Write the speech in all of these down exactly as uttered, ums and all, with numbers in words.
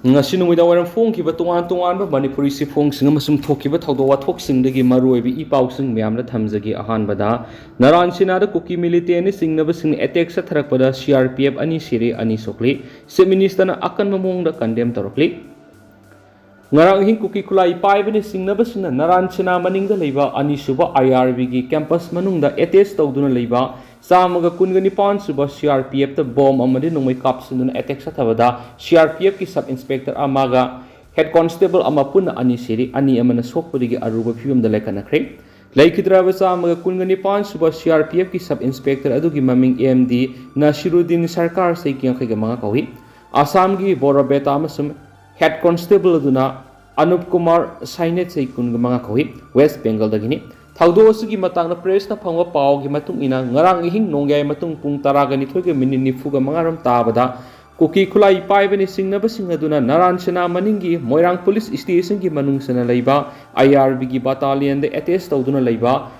ꯉꯁꯤ ꯅꯨꯃꯤꯗꯥꯡ ꯋꯥꯏꯔꯝ ꯐꯣꯡꯈꯤꯕ ꯇꯣꯉꯥꯟ ꯇꯣꯉꯥꯟꯕ ꯃꯅꯤꯄꯨꯔꯤ ꯆꯦꯐꯣꯡꯁꯤꯡ ꯑꯃꯁꯨꯡ ꯊꯣꯛꯈꯤꯕ ꯊꯧꯗꯣꯛ ꯋꯥꯊꯣꯛꯁꯤꯡꯗꯒꯤ ꯃꯔꯨꯑꯣꯏꯕ ꯏ ꯄꯥꯎꯁꯤꯡ ꯃꯌꯥꯝꯗ ꯊꯝꯖꯒꯦ꯫ ꯑꯍꯥꯟꯕꯗ, ꯅꯔꯥꯟ ꯁꯤꯅꯥꯗ ꯀꯨꯀꯤ ꯃꯤꯂꯤꯇꯦꯟꯅ ꯆꯤꯡꯅꯕꯁꯤꯡꯅ ꯑꯦꯇꯦꯛ ꯆꯠꯊꯔꯛꯄꯗ ꯁꯤ ꯑꯥꯔ ꯄꯤ ꯑꯦꯐ ꯑꯅꯤ ꯁꯤꯔꯦ, ꯑꯅꯤ ꯁꯣꯛꯂꯤ꯫ ꯆꯤꯐ ꯃꯤꯅꯤꯁꯇꯔꯅ ꯑꯀꯟꯕ ꯃꯑꯣꯡꯗ ꯀꯟꯗꯦꯝ ꯇꯧꯔꯛꯂꯤ꯫ ꯉꯔꯥꯡ ꯑꯍꯤꯡ ꯀꯨꯀꯤ ꯈꯨꯠꯂꯥꯏ ꯄꯥꯏꯕꯅ ꯆꯤꯡꯅꯕꯁꯤꯡꯅ ꯅꯔꯥꯟ ꯁꯤꯅꯥ ꯃꯅꯤꯡꯗ ꯂꯩꯕ ꯑꯅꯤꯁꯨꯕ ꯑꯥꯏ ꯑꯥꯔ ꯕꯤꯒꯤ ꯀꯦꯝꯄꯁ ꯃꯅꯨꯡꯗ ꯑꯦꯇꯦꯁ ꯇꯧꯗꯨꯅ ꯂꯩꯕ ꯆꯥꯝꯃꯒ ꯀꯨꯟꯒ ꯅꯤꯄꯥꯟ ꯁꯨꯕ ꯁꯤ ꯑꯥꯔ ꯄꯤ ꯑꯦꯐꯇ ꯕꯣꯝ ꯑꯃꯗꯤ ꯅꯣꯡꯃꯩ ꯀꯥꯞꯁꯤꯟꯗꯨꯅ ꯑꯦꯇꯦꯛ ꯆꯠꯊꯕꯗ ꯁꯤ ꯑꯥꯔ ꯄꯤ ꯑꯦꯐꯀꯤ ꯁꯕ ꯏꯟꯁꯄꯦꯛꯇꯔ ꯑꯃꯒ ꯍꯦꯗ ꯀꯣꯟꯁꯇꯦꯕꯜ ꯑꯃ ꯄꯨꯟꯅ ꯑꯅꯤ ꯁꯤꯔꯤ, ꯑꯅꯤ ꯑꯃꯅ ꯁꯣꯛꯄꯗꯒꯤ ꯑꯔꯨꯕ ꯐꯤꯕꯝꯗ ꯂꯩꯈꯠꯅꯈ꯭ꯔꯦ꯫ ꯂꯩꯈꯤꯗ꯭ꯔꯕ ꯆꯥꯝꯃꯒ ꯀꯨꯟꯒ ꯅꯤꯄꯥꯟ ꯁꯨꯕ ꯁꯤ ꯑꯥꯔ ꯄꯤ ꯑꯦꯐꯀꯤ ꯁꯕ ꯏꯟꯁꯄꯦꯛꯇꯔ ꯑꯗꯨꯒꯤ ꯃꯃꯤꯡ ꯑꯦꯝ ꯗꯤ ꯅꯁꯤꯔꯨꯗꯤꯟ ꯁꯔꯀꯥꯔ, ꯆꯍꯤ ꯌꯥꯡꯈꯩꯒ ꯃꯉꯥ ꯀꯧꯏ꯫ ꯑꯁꯥꯝꯒꯤ ꯕꯣꯔꯣꯕꯦꯇꯥ ꯑꯃꯁꯨꯡ ꯍꯦꯗ ꯀꯣꯟꯁꯇꯦꯕꯜ ꯑꯗꯨꯅ ꯑꯅꯨꯞ ꯀꯨꯃꯥꯔ ꯁꯥꯏꯅꯦꯠ, ꯆꯍꯤ ꯀꯨꯟꯒ ꯃꯉꯥ ꯀꯧꯏ, ꯋꯦꯁ ꯕꯦꯡꯒꯜꯗꯒꯤꯅꯤ꯫ ꯊꯧꯗꯣꯛ ꯑꯁꯤꯒꯤ ꯃꯇꯥꯡꯗ ꯄ꯭ꯔꯦꯁꯅ ꯐꯪꯕ ꯄꯥꯎꯒꯤ ꯃꯇꯨꯡ ꯏꯟꯅ, ꯉꯔꯥꯡ ꯑꯍꯤꯡ ꯅꯣꯡꯌꯥꯏ ꯃꯇꯨꯡ ꯄꯨꯡ ꯇꯔꯥꯒ ꯅꯤꯊꯣꯏꯒ ꯃꯤꯅꯤꯠ ꯅꯤꯐꯨꯒ ꯃꯉꯥ ꯔꯣꯝ ꯇꯥꯕꯗ ꯀꯨꯀꯤ ꯈꯨꯠꯂꯥꯏ ꯄꯥꯏꯕꯅꯤ ꯆꯤꯡꯅꯕꯁꯤꯡ ꯑꯗꯨꯅ ꯅꯔꯥꯟ ꯁꯤꯅꯥ ꯃꯅꯤꯡꯒꯤ ꯃꯣꯏꯔꯥꯡ ꯄꯨꯂꯤꯁ ꯁ꯭ꯇꯦꯁꯟꯒꯤ ꯃꯅꯨꯡ ꯆꯟꯅ ꯂꯩꯕ ꯑꯥꯏ ꯑꯥꯔ ꯕꯤꯒꯤ ꯕꯇꯥꯂꯤꯌꯟꯗ ꯑꯦꯇꯦꯁ ꯇꯧꯗꯨꯅ ꯂꯩꯕ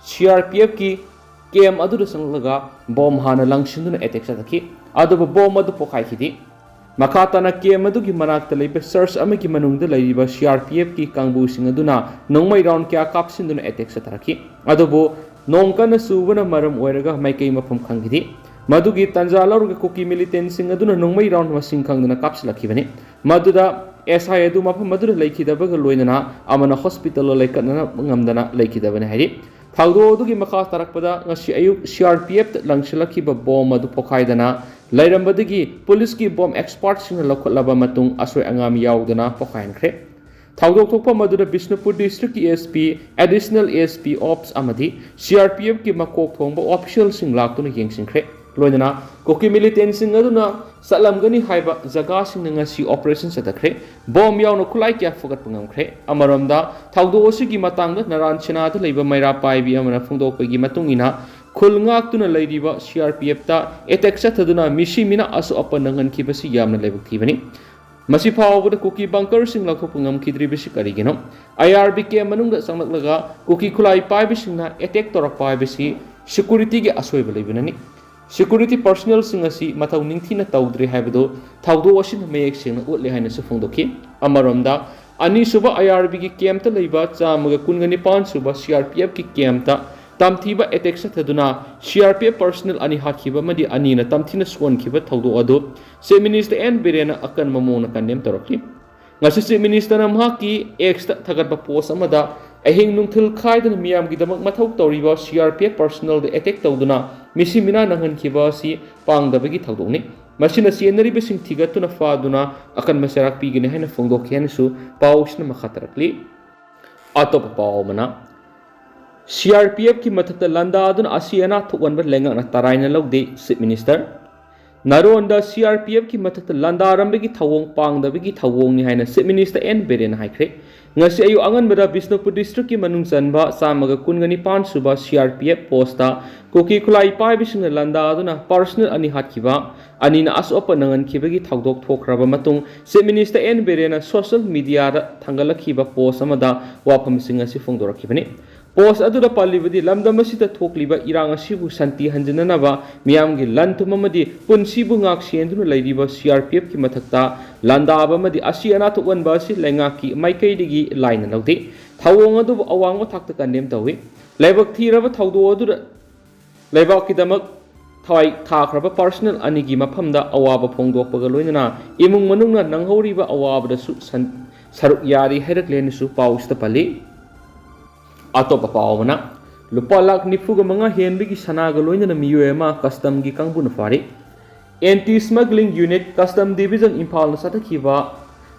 ꯁꯤ ꯑꯥꯔ ꯄꯤ ꯑꯦꯐꯀꯤ ꯀꯦꯝ ꯑꯗꯨꯗ ꯆꯪꯂꯛꯂꯒ ꯕꯣꯝ ꯍꯥꯟꯅ ꯂꯪꯁꯤꯟꯗꯨꯅ ꯑꯦꯇꯦꯛ ꯆꯠꯊꯈꯤ꯫ ꯑꯗꯨꯕꯨ ꯕꯣꯝ ꯑꯗꯨ ꯄꯣꯈꯥꯏꯈꯤꯗꯦ꯫ ꯃꯈꯥ ꯇꯥꯅ ꯀꯦꯝ ꯑꯗꯨꯒꯤ ꯃꯅꯥꯛꯇ ꯂꯩꯕ ꯆꯔꯆ ꯑꯃꯒꯤ ꯃꯅꯨꯡꯗ ꯂꯩꯔꯤꯕ ꯁꯤ ꯑꯥꯔ ꯄꯤ ꯑꯦꯐꯀꯤ ꯀꯥꯡꯕꯨꯁꯤꯡ ꯑꯗꯨꯅ ꯅꯣꯡꯃꯩ ꯔꯥꯎꯟ ꯀꯌꯥ ꯀꯥꯞꯁꯤꯟꯗꯨꯅ ꯑꯦꯇꯦꯛ ꯆꯠꯊꯔꯛꯈꯤ꯫ ꯑꯗꯨꯕꯨ ꯅꯣꯡ ꯀꯟꯅ ꯆꯨꯕꯅ ꯃꯔꯝ ꯑꯣꯏꯔꯒ ꯃꯥꯏꯀꯩ ꯃꯐꯝ ꯈꯪꯈꯤꯗꯦ꯫ ꯃꯗꯨꯒꯤ ꯇꯥꯟꯖꯥ ꯂꯧꯔꯒ ꯀꯨꯀꯤ ꯃꯤꯂꯤꯇꯦꯟꯁꯤꯡ ꯑꯗꯨꯅ ꯅꯣꯡꯃꯩ ꯔꯥꯎꯟ ꯃꯁꯤꯡ ꯈꯪꯗꯅ ꯀꯥꯞꯁꯤꯜꯂꯛꯈꯤꯕꯅꯤ꯫ ꯃꯗꯨꯗ ꯑꯦꯁ ꯑꯥꯏ ꯑꯗꯨ ꯃꯐꯝ ꯑꯗꯨꯗ ꯂꯩꯈꯤꯗꯕꯒ ꯂꯣꯏꯅꯅ ꯑꯃꯅ ꯍꯣꯁꯄꯤꯇꯥꯜꯗ ꯂꯩꯈꯠꯅꯕ ꯉꯝꯗꯅ ꯂꯩꯈꯤꯗꯕꯅꯤ ꯍꯥꯏꯔꯤ꯫ ꯊꯧꯗꯣꯛ ꯑꯗꯨꯒꯤ ꯃꯈꯥ ꯇꯥꯔꯛꯄꯗ ꯉꯁꯤ ꯑꯌꯨꯛ ꯁꯤ ꯑꯥꯔ ꯄꯤ ꯑꯦꯐꯇ ꯂꯪꯁꯤꯜꯂꯛꯈꯤꯕ ꯕꯣꯝ ꯑꯗꯨ ꯄꯣꯈꯥꯏꯗꯅ ꯂꯩꯔꯝꯕꯗꯒꯤ ꯄꯨꯂꯤꯁꯀꯤ ꯕꯣꯝ ꯑꯦꯛꯁꯄꯥꯔꯠꯁꯤꯡꯅ ꯂꯧꯈꯠꯂꯕ ꯃꯇꯨꯡ ꯑꯁꯣꯏ ꯑꯉꯥꯝ ꯌꯥꯎꯗꯅ ꯄꯣꯈꯥꯏꯍꯟꯈ꯭ꯔꯦ꯫ ꯊꯧꯗꯣꯛ ꯊꯣꯛꯄ ꯑꯗꯨꯗ ꯕꯤꯁꯅꯨꯄꯨꯔ ꯗꯤꯁꯇ꯭ꯔꯤꯛꯀꯤ S P, additional S P ꯑꯣꯞꯁ ꯑꯃꯗꯤ ꯁꯤ ꯑꯥꯔ ꯄꯤ ꯑꯦꯐꯀꯤ ꯃꯀꯣꯛ ꯊꯣꯡꯕ ꯑꯣꯐꯤꯁꯤꯌꯦꯜꯁꯤꯡ ꯂꯥꯛꯇꯨꯅ ꯌꯦꯡꯁꯤꯟꯈ꯭ꯔꯦ꯫ ꯂꯣꯏꯅꯅ ꯀꯨꯀꯤ ꯃꯤꯂꯤꯇꯦꯟꯁꯤꯡ ꯑꯗꯨꯅ ꯆꯠꯂꯝꯒꯅꯤ ꯍꯥꯏꯕ ꯖꯒꯥꯁꯤꯡꯗ ꯉꯁꯤ ꯑꯣꯄꯔꯦꯁꯟ ꯆꯠꯊꯈ꯭ꯔꯦ꯫ ꯕꯣꯝ ꯌꯥꯎꯅ ꯈꯨꯠꯂꯥꯏ ꯀꯌꯥ ꯐꯨꯒꯠꯄ ꯉꯝꯈ꯭ꯔꯦ꯫ ꯑꯃꯔꯣꯝꯗ, ꯊꯧꯗꯣꯛ ꯑꯁꯤꯒꯤ ꯃꯇꯥꯡꯗ ꯅꯔꯥꯟ ꯁꯤꯅꯥꯗ ꯂꯩꯕ ꯃꯩꯔꯥ ꯄꯥꯏꯕꯤ ꯑꯃꯅ ꯐꯣꯡꯗꯣꯛꯄꯒꯤ ꯃꯇꯨꯡ ꯏꯟꯅ, ꯈꯨꯜ ꯉꯥꯛꯇꯨꯅ ꯂꯩꯔꯤꯕ ꯁꯤ ꯑꯥꯔ ꯄꯤ ꯑꯦꯐꯇ ꯑꯦꯇꯦꯛ ꯆꯠꯊꯗꯨꯅ ꯃꯤꯁꯤ ꯃꯤꯅ ꯑꯁꯣꯛ ꯑꯄꯟ ꯅꯪꯍꯟꯈꯤꯕꯁꯤ ꯌꯥꯝꯅ ꯂꯥꯏꯕꯛ ꯊꯤꯕꯅꯤ꯫ ꯃꯁꯤ ꯐꯥꯎꯕꯗ ꯀꯨꯀꯤ ꯕꯪꯀꯔꯁꯤꯡ ꯂꯧꯊꯣꯛꯄ ꯉꯝꯈꯤꯗ꯭ꯔꯤꯕꯁꯤ ꯀꯔꯤꯒꯤꯅꯣ? ꯑꯥꯏ ꯑꯥꯔ ꯕꯤ ꯀꯦꯝ ꯃꯅꯨꯡꯗ ꯆꯪꯂꯛꯂꯒ ꯀꯨꯀꯤ ꯈꯨꯠꯂꯥꯏ ꯄꯥꯏꯕꯁꯤꯡꯅ ꯑꯦꯇꯦꯛ ꯇꯧꯔꯛꯄ ꯍꯥꯏꯕꯁꯤ ꯁꯦꯀꯨꯔꯤꯇꯤꯒꯤ ꯑꯁꯣꯏꯕ ꯂꯩꯕꯅꯅꯤ꯫ Security personnelꯁꯤꯡ ꯑꯁꯤ ꯃꯊꯧ ꯅꯤꯡꯊꯤꯅ ꯇꯧꯗ꯭ꯔꯦ ꯍꯥꯏꯕꯗꯨ ꯊꯧꯗꯣꯛ ꯑꯁꯤꯅ ꯃꯌꯦꯛ ꯁꯦꯡꯅ ꯎꯠꯂꯦ ꯍꯥꯏꯅꯁꯨ ꯐꯣꯡꯗꯣꯛꯈꯤ꯫ ꯑꯃꯔꯣꯝꯗ, ꯑꯅꯤꯁꯨꯕ IRBꯒꯤ campꯇ ꯂꯩꯕ ꯆꯥꯝꯃꯒ ꯀꯨꯟꯒ ꯅꯤꯄꯥꯟ ꯁꯨꯕ CRPFꯀꯤ campꯇ ꯇꯝꯊꯤꯕ attack ꯆꯠꯊꯗꯨꯅ CRPF personnel ꯑꯅꯤ ꯍꯥꯠꯈꯤꯕ ꯑꯃꯗꯤ ꯑꯅꯤꯅ ꯇꯝꯊꯤꯅ ꯁꯣꯛꯍꯟꯈꯤꯕ ꯊꯧꯗꯣꯛ ꯑꯗꯨ Chief Minister N ꯕꯤꯔꯦꯟꯅ ꯑꯀꯟꯕ ꯃꯑꯣꯡꯗ condemn ꯇꯧꯔꯛꯂꯤ꯫ ꯉꯁꯤ Chief Ministerꯅ ꯃꯍꯥꯛꯀꯤ Xꯇ ꯊꯥꯒꯠꯄ post ꯑꯃꯗ, "ꯑꯍꯤꯡ ꯅꯨꯡꯊꯤꯜ ꯈꯥꯏꯗꯅ ꯃꯤꯌꯥꯝꯒꯤꯗꯃꯛ ꯃꯊꯧ ꯇꯧꯔꯤꯕ CRPF personnelꯗ attack ꯇꯧꯗꯨꯅ ꯃꯤꯁꯤ ꯃꯤꯅꯥ ꯅꯪꯍꯟꯈꯤꯕ ꯑꯁꯤ ꯄꯥꯡꯗꯕꯒꯤ ꯊꯧꯗꯣꯛꯅꯤ꯫ ꯃꯁꯤꯅ ꯆꯦꯟꯅꯔꯤꯕꯁꯤꯡ ꯊꯤꯒꯠꯇꯨꯅ ꯐꯥꯗꯨꯅ ꯑꯀꯟꯕ ꯆꯩꯔꯥꯛ ꯄꯤꯒꯅꯤ" ꯍꯥꯏꯅ ꯐꯣꯡꯗꯣꯛꯈꯤ ꯍꯥꯏꯅꯁꯨ ꯄꯥꯎꯁꯤꯅ ꯃꯈꯥ ꯇꯥꯔꯛꯂꯤ꯫ ꯑꯇꯣꯞꯄ ꯄꯥꯎ ꯑꯃꯅ, CRPFꯀꯤ ꯃꯊꯛꯇ ꯂꯥꯟꯗꯥꯗꯨꯅ ꯑꯁꯤ ꯑꯅꯥ ꯊꯣꯛꯍꯟꯕ ꯂꯩꯉꯥꯛꯅ ꯇꯔꯥꯏꯅ ꯂꯧꯗꯦ, Chief Minister꯫ ꯅꯥꯔꯣꯟꯗ CRPFꯀꯤ ꯃꯊꯛꯇ ꯂꯥꯟꯗꯥꯔꯝꯕꯒꯤ ꯊꯧꯑꯣꯡ ꯄꯥꯡꯗꯕꯒꯤ ꯊꯧꯑꯣꯡꯅꯤ ꯍꯥꯏꯅ Chief Minister N ꯕꯤꯔꯦꯟꯅ ꯍꯥꯏꯈ꯭ꯔꯦ꯫ ꯉꯁꯤ ꯑꯌꯨꯛ ꯑꯉꯟꯕꯗ ꯕꯤꯁꯅꯨꯄꯨꯔ districtꯀꯤ ꯃꯅꯨꯡ ꯆꯟꯕ ꯆꯥꯝꯃꯒ ꯀꯨꯟꯒ ꯅꯤꯄꯥꯟ ꯁꯨꯕ CRPF postꯇ ꯀꯨꯀꯤ ꯈꯨꯠꯂꯥꯏ ꯄꯥꯏꯕꯁꯤꯡꯅ ꯂꯥꯟꯗꯥꯗꯨꯅ personnel ꯑꯅꯤ ꯍꯥꯠꯈꯤꯕ, ꯑꯅꯤꯅ ꯑꯁꯣꯛ ꯑꯄꯟ ꯅꯪꯍꯟꯈꯤꯕꯒꯤ ꯊꯧꯗꯣꯛ ꯊꯣꯛꯈ꯭ꯔꯕ ꯃꯇꯨꯡ Chief Minister N ꯕꯤꯔꯦꯟꯅ social mediaꯗ ꯊꯥꯡꯒꯠꯂꯛꯈꯤꯕ post ꯑꯃꯗ ꯋꯥꯐꯝꯁꯤꯡ ꯑꯁꯤ ꯐꯣꯡꯗꯣꯔꯛꯈꯤꯕꯅꯤ꯫ Post ꯑꯗꯨꯗ ꯄꯜꯂꯤꯕꯗꯤ, ꯂꯝꯗꯝ ꯑꯁꯤꯗ ꯊꯣꯛꯂꯤꯕ ꯏꯔꯥꯡ ꯑꯁꯤꯕꯨ ꯁꯥꯟꯇꯤ ꯍꯟꯖꯤꯟꯅꯅꯕ ꯃꯤꯌꯥꯝꯒꯤ ꯂꯟ ꯊꯨꯝ ꯑꯃꯗꯤ ꯄꯨꯟꯁꯤꯕꯨ ꯉꯥꯛ ꯁꯦꯟꯗꯨꯅ ꯂꯩꯔꯤꯕ CRPFꯀꯤ ꯃꯊꯛꯇ ꯂꯥꯟꯗꯥꯕ ꯑꯃꯗꯤ ꯑꯁꯤ ꯑꯅꯥ ꯊꯣꯛꯍꯟꯕ ꯑꯁꯤ ꯂꯩꯉꯥꯛꯀꯤ ꯃꯥꯏꯀꯩꯗꯒꯤ ꯂꯥꯏꯅ ꯂꯧꯗꯦ꯫ ꯊꯧꯑꯣꯡ ꯑꯗꯨꯕꯨ ꯑꯋꯥꯡꯕ ꯊꯥꯛꯇ condemn ꯇꯧꯏ꯫ ꯂꯥꯏꯕꯛ ꯊꯤꯔꯕ ꯊꯧꯗꯣꯛ ꯑꯗꯨꯗ ꯂꯩꯕꯥꯛꯀꯤꯗꯃꯛ ꯊꯋꯥꯏ ꯊꯥꯈ꯭ꯔꯕ personnel ꯑꯅꯤꯒꯤ ꯃꯐꯝꯗ ꯑꯋꯥꯕ ꯐꯣꯡꯗꯣꯛꯄꯒ ꯂꯣꯏꯅꯅ ꯏꯃꯨꯡ ꯃꯅꯨꯡꯅ ꯅꯪꯍꯧꯔꯤꯕ ꯑꯋꯥꯕꯗꯁꯨ ꯁꯟ-, ꯁꯔꯨꯛ ꯌꯥꯔꯤ ꯍꯥꯏꯔꯛꯂꯦ ꯍꯥꯏꯅꯁꯨ ꯄꯥꯎꯁꯤꯗ ꯄꯜꯂꯤ꯫ ꯑꯇꯣꯞꯄ ꯄꯥꯎ ꯑꯃꯅ, ꯂꯨꯄꯥ ꯂꯥꯈ ꯅꯤꯐꯨꯒ ꯃꯉꯥ ꯍꯦꯟꯕꯒꯤ ꯁꯅꯥꯒ ꯂꯣꯏꯅꯅ ꯃꯤꯑꯣꯏ ꯑꯃ customꯒꯤ ꯀꯥꯡꯕꯨꯅ ꯐꯥꯔꯤ꯫ Anti Smuggling Unit, Custom Division ꯏꯝꯐꯥꯜꯅ ꯆꯠꯊꯈꯤꯕ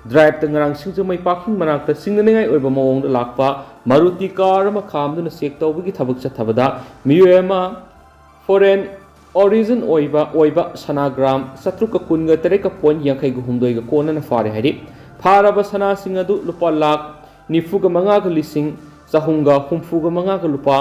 driveꯇ ꯉꯔꯥꯡ ꯁꯤꯡꯖꯃꯩ parking ꯃꯅꯥꯛꯇ ꯆꯤꯡꯅꯅꯤꯡꯉꯥꯏ ꯑꯣꯏꯕ ꯃꯑꯣꯡꯗ ꯂꯥꯛꯄ Maruti car ꯑꯃ ꯈꯥꯝꯗꯨꯅ check ꯇꯧꯕꯒꯤ ꯊꯕꯛ ꯆꯠꯊꯕꯗ ꯃꯤꯑꯣꯏ ꯑꯃ foreign origin ꯑꯣꯏꯕ, ꯑꯣꯏꯕ ꯁꯅꯥ gram ꯆꯥꯇ꯭ꯔꯨꯛꯀ ꯀꯨꯟꯒ ꯇꯔꯦꯠꯀ point ꯌꯥꯡꯈꯩꯒ ꯍꯨꯝꯗꯣꯏꯒ ꯀꯣꯟꯅꯅ ꯐꯥꯔꯦ ꯍꯥꯏꯔꯤ꯫ ꯐꯥꯔꯕ ꯁꯅꯥꯁꯤꯡ ꯑꯗꯨ ꯂꯨꯄꯥ ꯂꯥꯈ ꯅꯤꯐꯨꯒ ꯃꯉꯥꯒ ꯂꯤꯁꯤꯡ ꯆꯍꯨꯝꯒ ꯍꯨꯝꯐꯨꯒ ꯃꯉꯥꯒ ꯂꯨꯄꯥ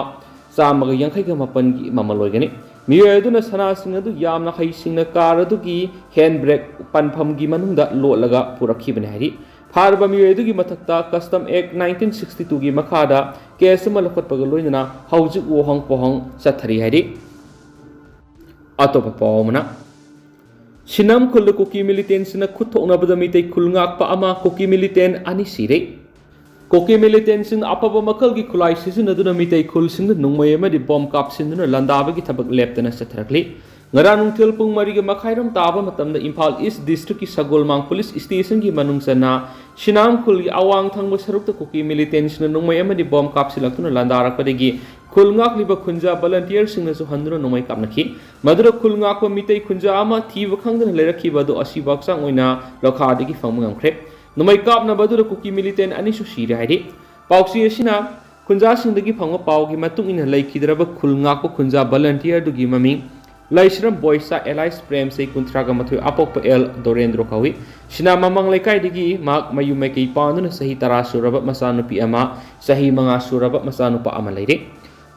ꯆꯥꯝꯃꯒ ꯌꯥꯡꯈꯩꯒ ꯃꯥꯄꯟꯒꯤ ꯃꯃꯜ ꯑꯣꯏꯒꯅꯤ꯫ ꯃꯤꯑꯣꯏ ꯑꯗꯨꯅ ꯁꯅꯥꯁꯤꯡ ꯑꯗꯨ ꯌꯥꯝꯅ ꯍꯩꯁꯤꯡꯅ car ꯑꯗꯨꯒꯤ hand brake ꯄꯟꯐꯝꯒꯤ ꯃꯅꯨꯡꯗ ꯂꯣꯠꯂꯒ ꯄꯨꯔꯛꯈꯤꯕꯅꯤ ꯍꯥꯏꯔꯤ꯫ ꯐꯥꯔꯕ ꯃꯤꯑꯣꯏ ꯑꯗꯨꯒꯤ ꯃꯊꯛꯇ Custom Act nineteen sixty twoꯒꯤ ꯃꯈꯥꯗ case ꯑꯃ ꯂꯧꯈꯠꯄꯒ ꯂꯣꯏꯅꯅ ꯍꯧꯖꯤꯛ ꯋꯥꯍꯪ ꯄꯥꯎꯍꯪ ꯆꯠꯊꯔꯤ ꯍꯥꯏꯔꯤ꯫ ꯑꯇꯣꯞꯄ ꯄꯥꯎ ꯑꯃꯅ, ꯁꯤꯅꯝ ꯈꯨꯜꯗ ꯀꯨꯀꯤ ꯃꯤꯂꯤꯇꯦꯟꯁꯤꯡꯅ ꯈꯨꯠ ꯊꯣꯛꯅꯕꯗ ꯃꯤꯇꯩ ꯈꯨꯜ ꯉꯥꯛꯄ ꯑꯃ, ꯀꯨꯀꯤ ꯃꯤꯂꯤꯇꯦꯟ ꯑꯅꯤ ꯁꯤꯔꯦ꯫ ꯀꯨꯀꯤ ꯃꯤꯂꯤꯇꯦꯟꯁꯤꯡꯅ ꯑꯐꯕ ꯃꯈꯜꯒꯤ ꯈꯨꯠꯂꯥꯏ ꯁꯤꯖꯤꯟꯅꯗꯨꯅ ꯃꯤꯇꯩ ꯈꯨꯜꯁꯤꯡꯗ ꯅꯣꯡꯃꯩ ꯑꯃꯗꯤ ꯕꯣꯝ ꯀꯥꯞꯁꯤꯟꯗꯨꯅ ꯂꯥꯟꯗꯥꯕꯒꯤ ꯊꯕꯛ ꯂꯦꯞꯇꯅ ꯆꯠꯊꯔꯛꯂꯤ꯫ ꯉꯔꯥꯡ ꯅꯨꯡꯊꯤꯜ ꯄꯨꯡ ꯃꯔꯤꯒ ꯃꯈꯥꯏꯔꯣꯝ ꯇꯥꯕ ꯃꯇꯝꯗ ꯏꯝꯐꯥꯜ ꯏꯁ ꯗꯤꯁꯇ꯭ꯔꯤꯛꯀꯤ ꯁꯒꯣꯜꯃꯥꯡ ꯄꯨꯂꯤꯁ ꯁ꯭ꯇꯦꯁꯟꯒꯤ ꯃꯅꯨꯡ ꯆꯟꯅ ꯁꯤꯅꯥꯝ ꯈꯨꯜꯒꯤ ꯑꯋꯥꯡ ꯊꯪꯕ ꯁꯔꯨꯛꯇ ꯀꯨꯀꯤ ꯃꯤꯂꯤꯇꯦꯟꯁꯤꯡꯅ ꯅꯣꯡꯃꯩ ꯑꯃꯗꯤ ꯕꯣꯝ ꯀꯥꯞꯁꯤꯜꯂꯛꯇꯨꯅ ꯂꯥꯟꯗꯥꯔꯛꯄꯗꯒꯤ ꯈꯨꯜ ꯉꯥꯛꯂꯤꯕ ꯈꯨꯟꯖꯥ ꯚꯣꯂꯟꯇꯤꯌꯔꯁꯤꯡꯅꯁꯨ ꯍꯟꯗꯨꯅ ꯅꯣꯡꯃꯩ ꯀꯥꯞꯅꯈꯤ꯫ ꯃꯗꯨꯗ ꯈꯨꯜ ꯉꯥꯛꯄ ꯃꯤꯇꯩ ꯈꯨꯟꯖꯥ ꯑꯃ ꯊꯤꯕ ꯈꯪꯗꯅ ꯂꯩꯔꯛꯈꯤꯕ ꯑꯗꯨ ꯑꯁꯤꯕ ꯍꯛꯆꯥꯡ ꯑꯣꯏꯅ ꯂꯣꯈꯥꯗꯒꯤ ꯐꯪꯕ ꯉꯝꯈ꯭ꯔꯦ꯫ ꯅꯣꯡꯃꯩ ꯀꯥꯞꯅꯕ ꯑꯗꯨꯗ ꯀꯨꯀꯤ ꯃꯤꯂꯤꯇꯦꯟ ꯑꯅꯤꯁꯨ ꯁꯤꯔꯦ ꯍꯥꯏꯔꯤ꯫ ꯄꯥꯎꯆꯦ ꯑꯁꯤꯅ ꯈꯨꯟꯖꯥꯁꯤꯡꯗꯒꯤ ꯐꯪꯕ ꯄꯥꯎꯒꯤ ꯃꯇꯨꯡ ꯏꯟꯅ ꯂꯩꯈꯤꯗ꯭ꯔꯕ ꯈꯨꯜ ꯉꯥꯛꯄ ꯈꯨꯟꯖꯥ ꯚꯣꯂꯟꯇꯤꯌꯔꯗꯨꯒꯤ ꯃꯃꯤꯡ ꯂꯩꯁ꯭ꯔꯝ ꯕꯣꯏꯁꯥ ꯑꯦꯂꯥꯏꯁ ꯄ꯭ꯔꯦꯝꯁꯩ ꯀꯨꯟꯊ꯭ꯔꯥꯒ ꯃꯥꯊꯣꯏ ꯑꯄꯣꯛꯄ ꯑꯦꯜ ꯗꯣꯔꯦꯟꯗ꯭ꯔꯣ ꯀꯧꯏ꯫ ꯁꯤꯅꯥ ꯃꯃꯥꯡ ꯂꯩꯀꯥꯏꯗꯒꯤ ꯃꯍꯥꯛ ꯃꯌꯨꯝ ꯃꯀꯩ ꯄꯥꯟꯗꯨꯅ ꯆꯍꯤ ꯇꯔꯥ ꯁꯨꯔꯕ ꯃꯆꯥꯅꯨꯄꯤ ꯑꯃ, ꯆꯍꯤ ꯃꯉꯥ ꯁꯨꯔꯕ ꯃꯆꯥꯅꯨꯄꯥ ꯑꯃ ꯂꯩꯔꯦ꯫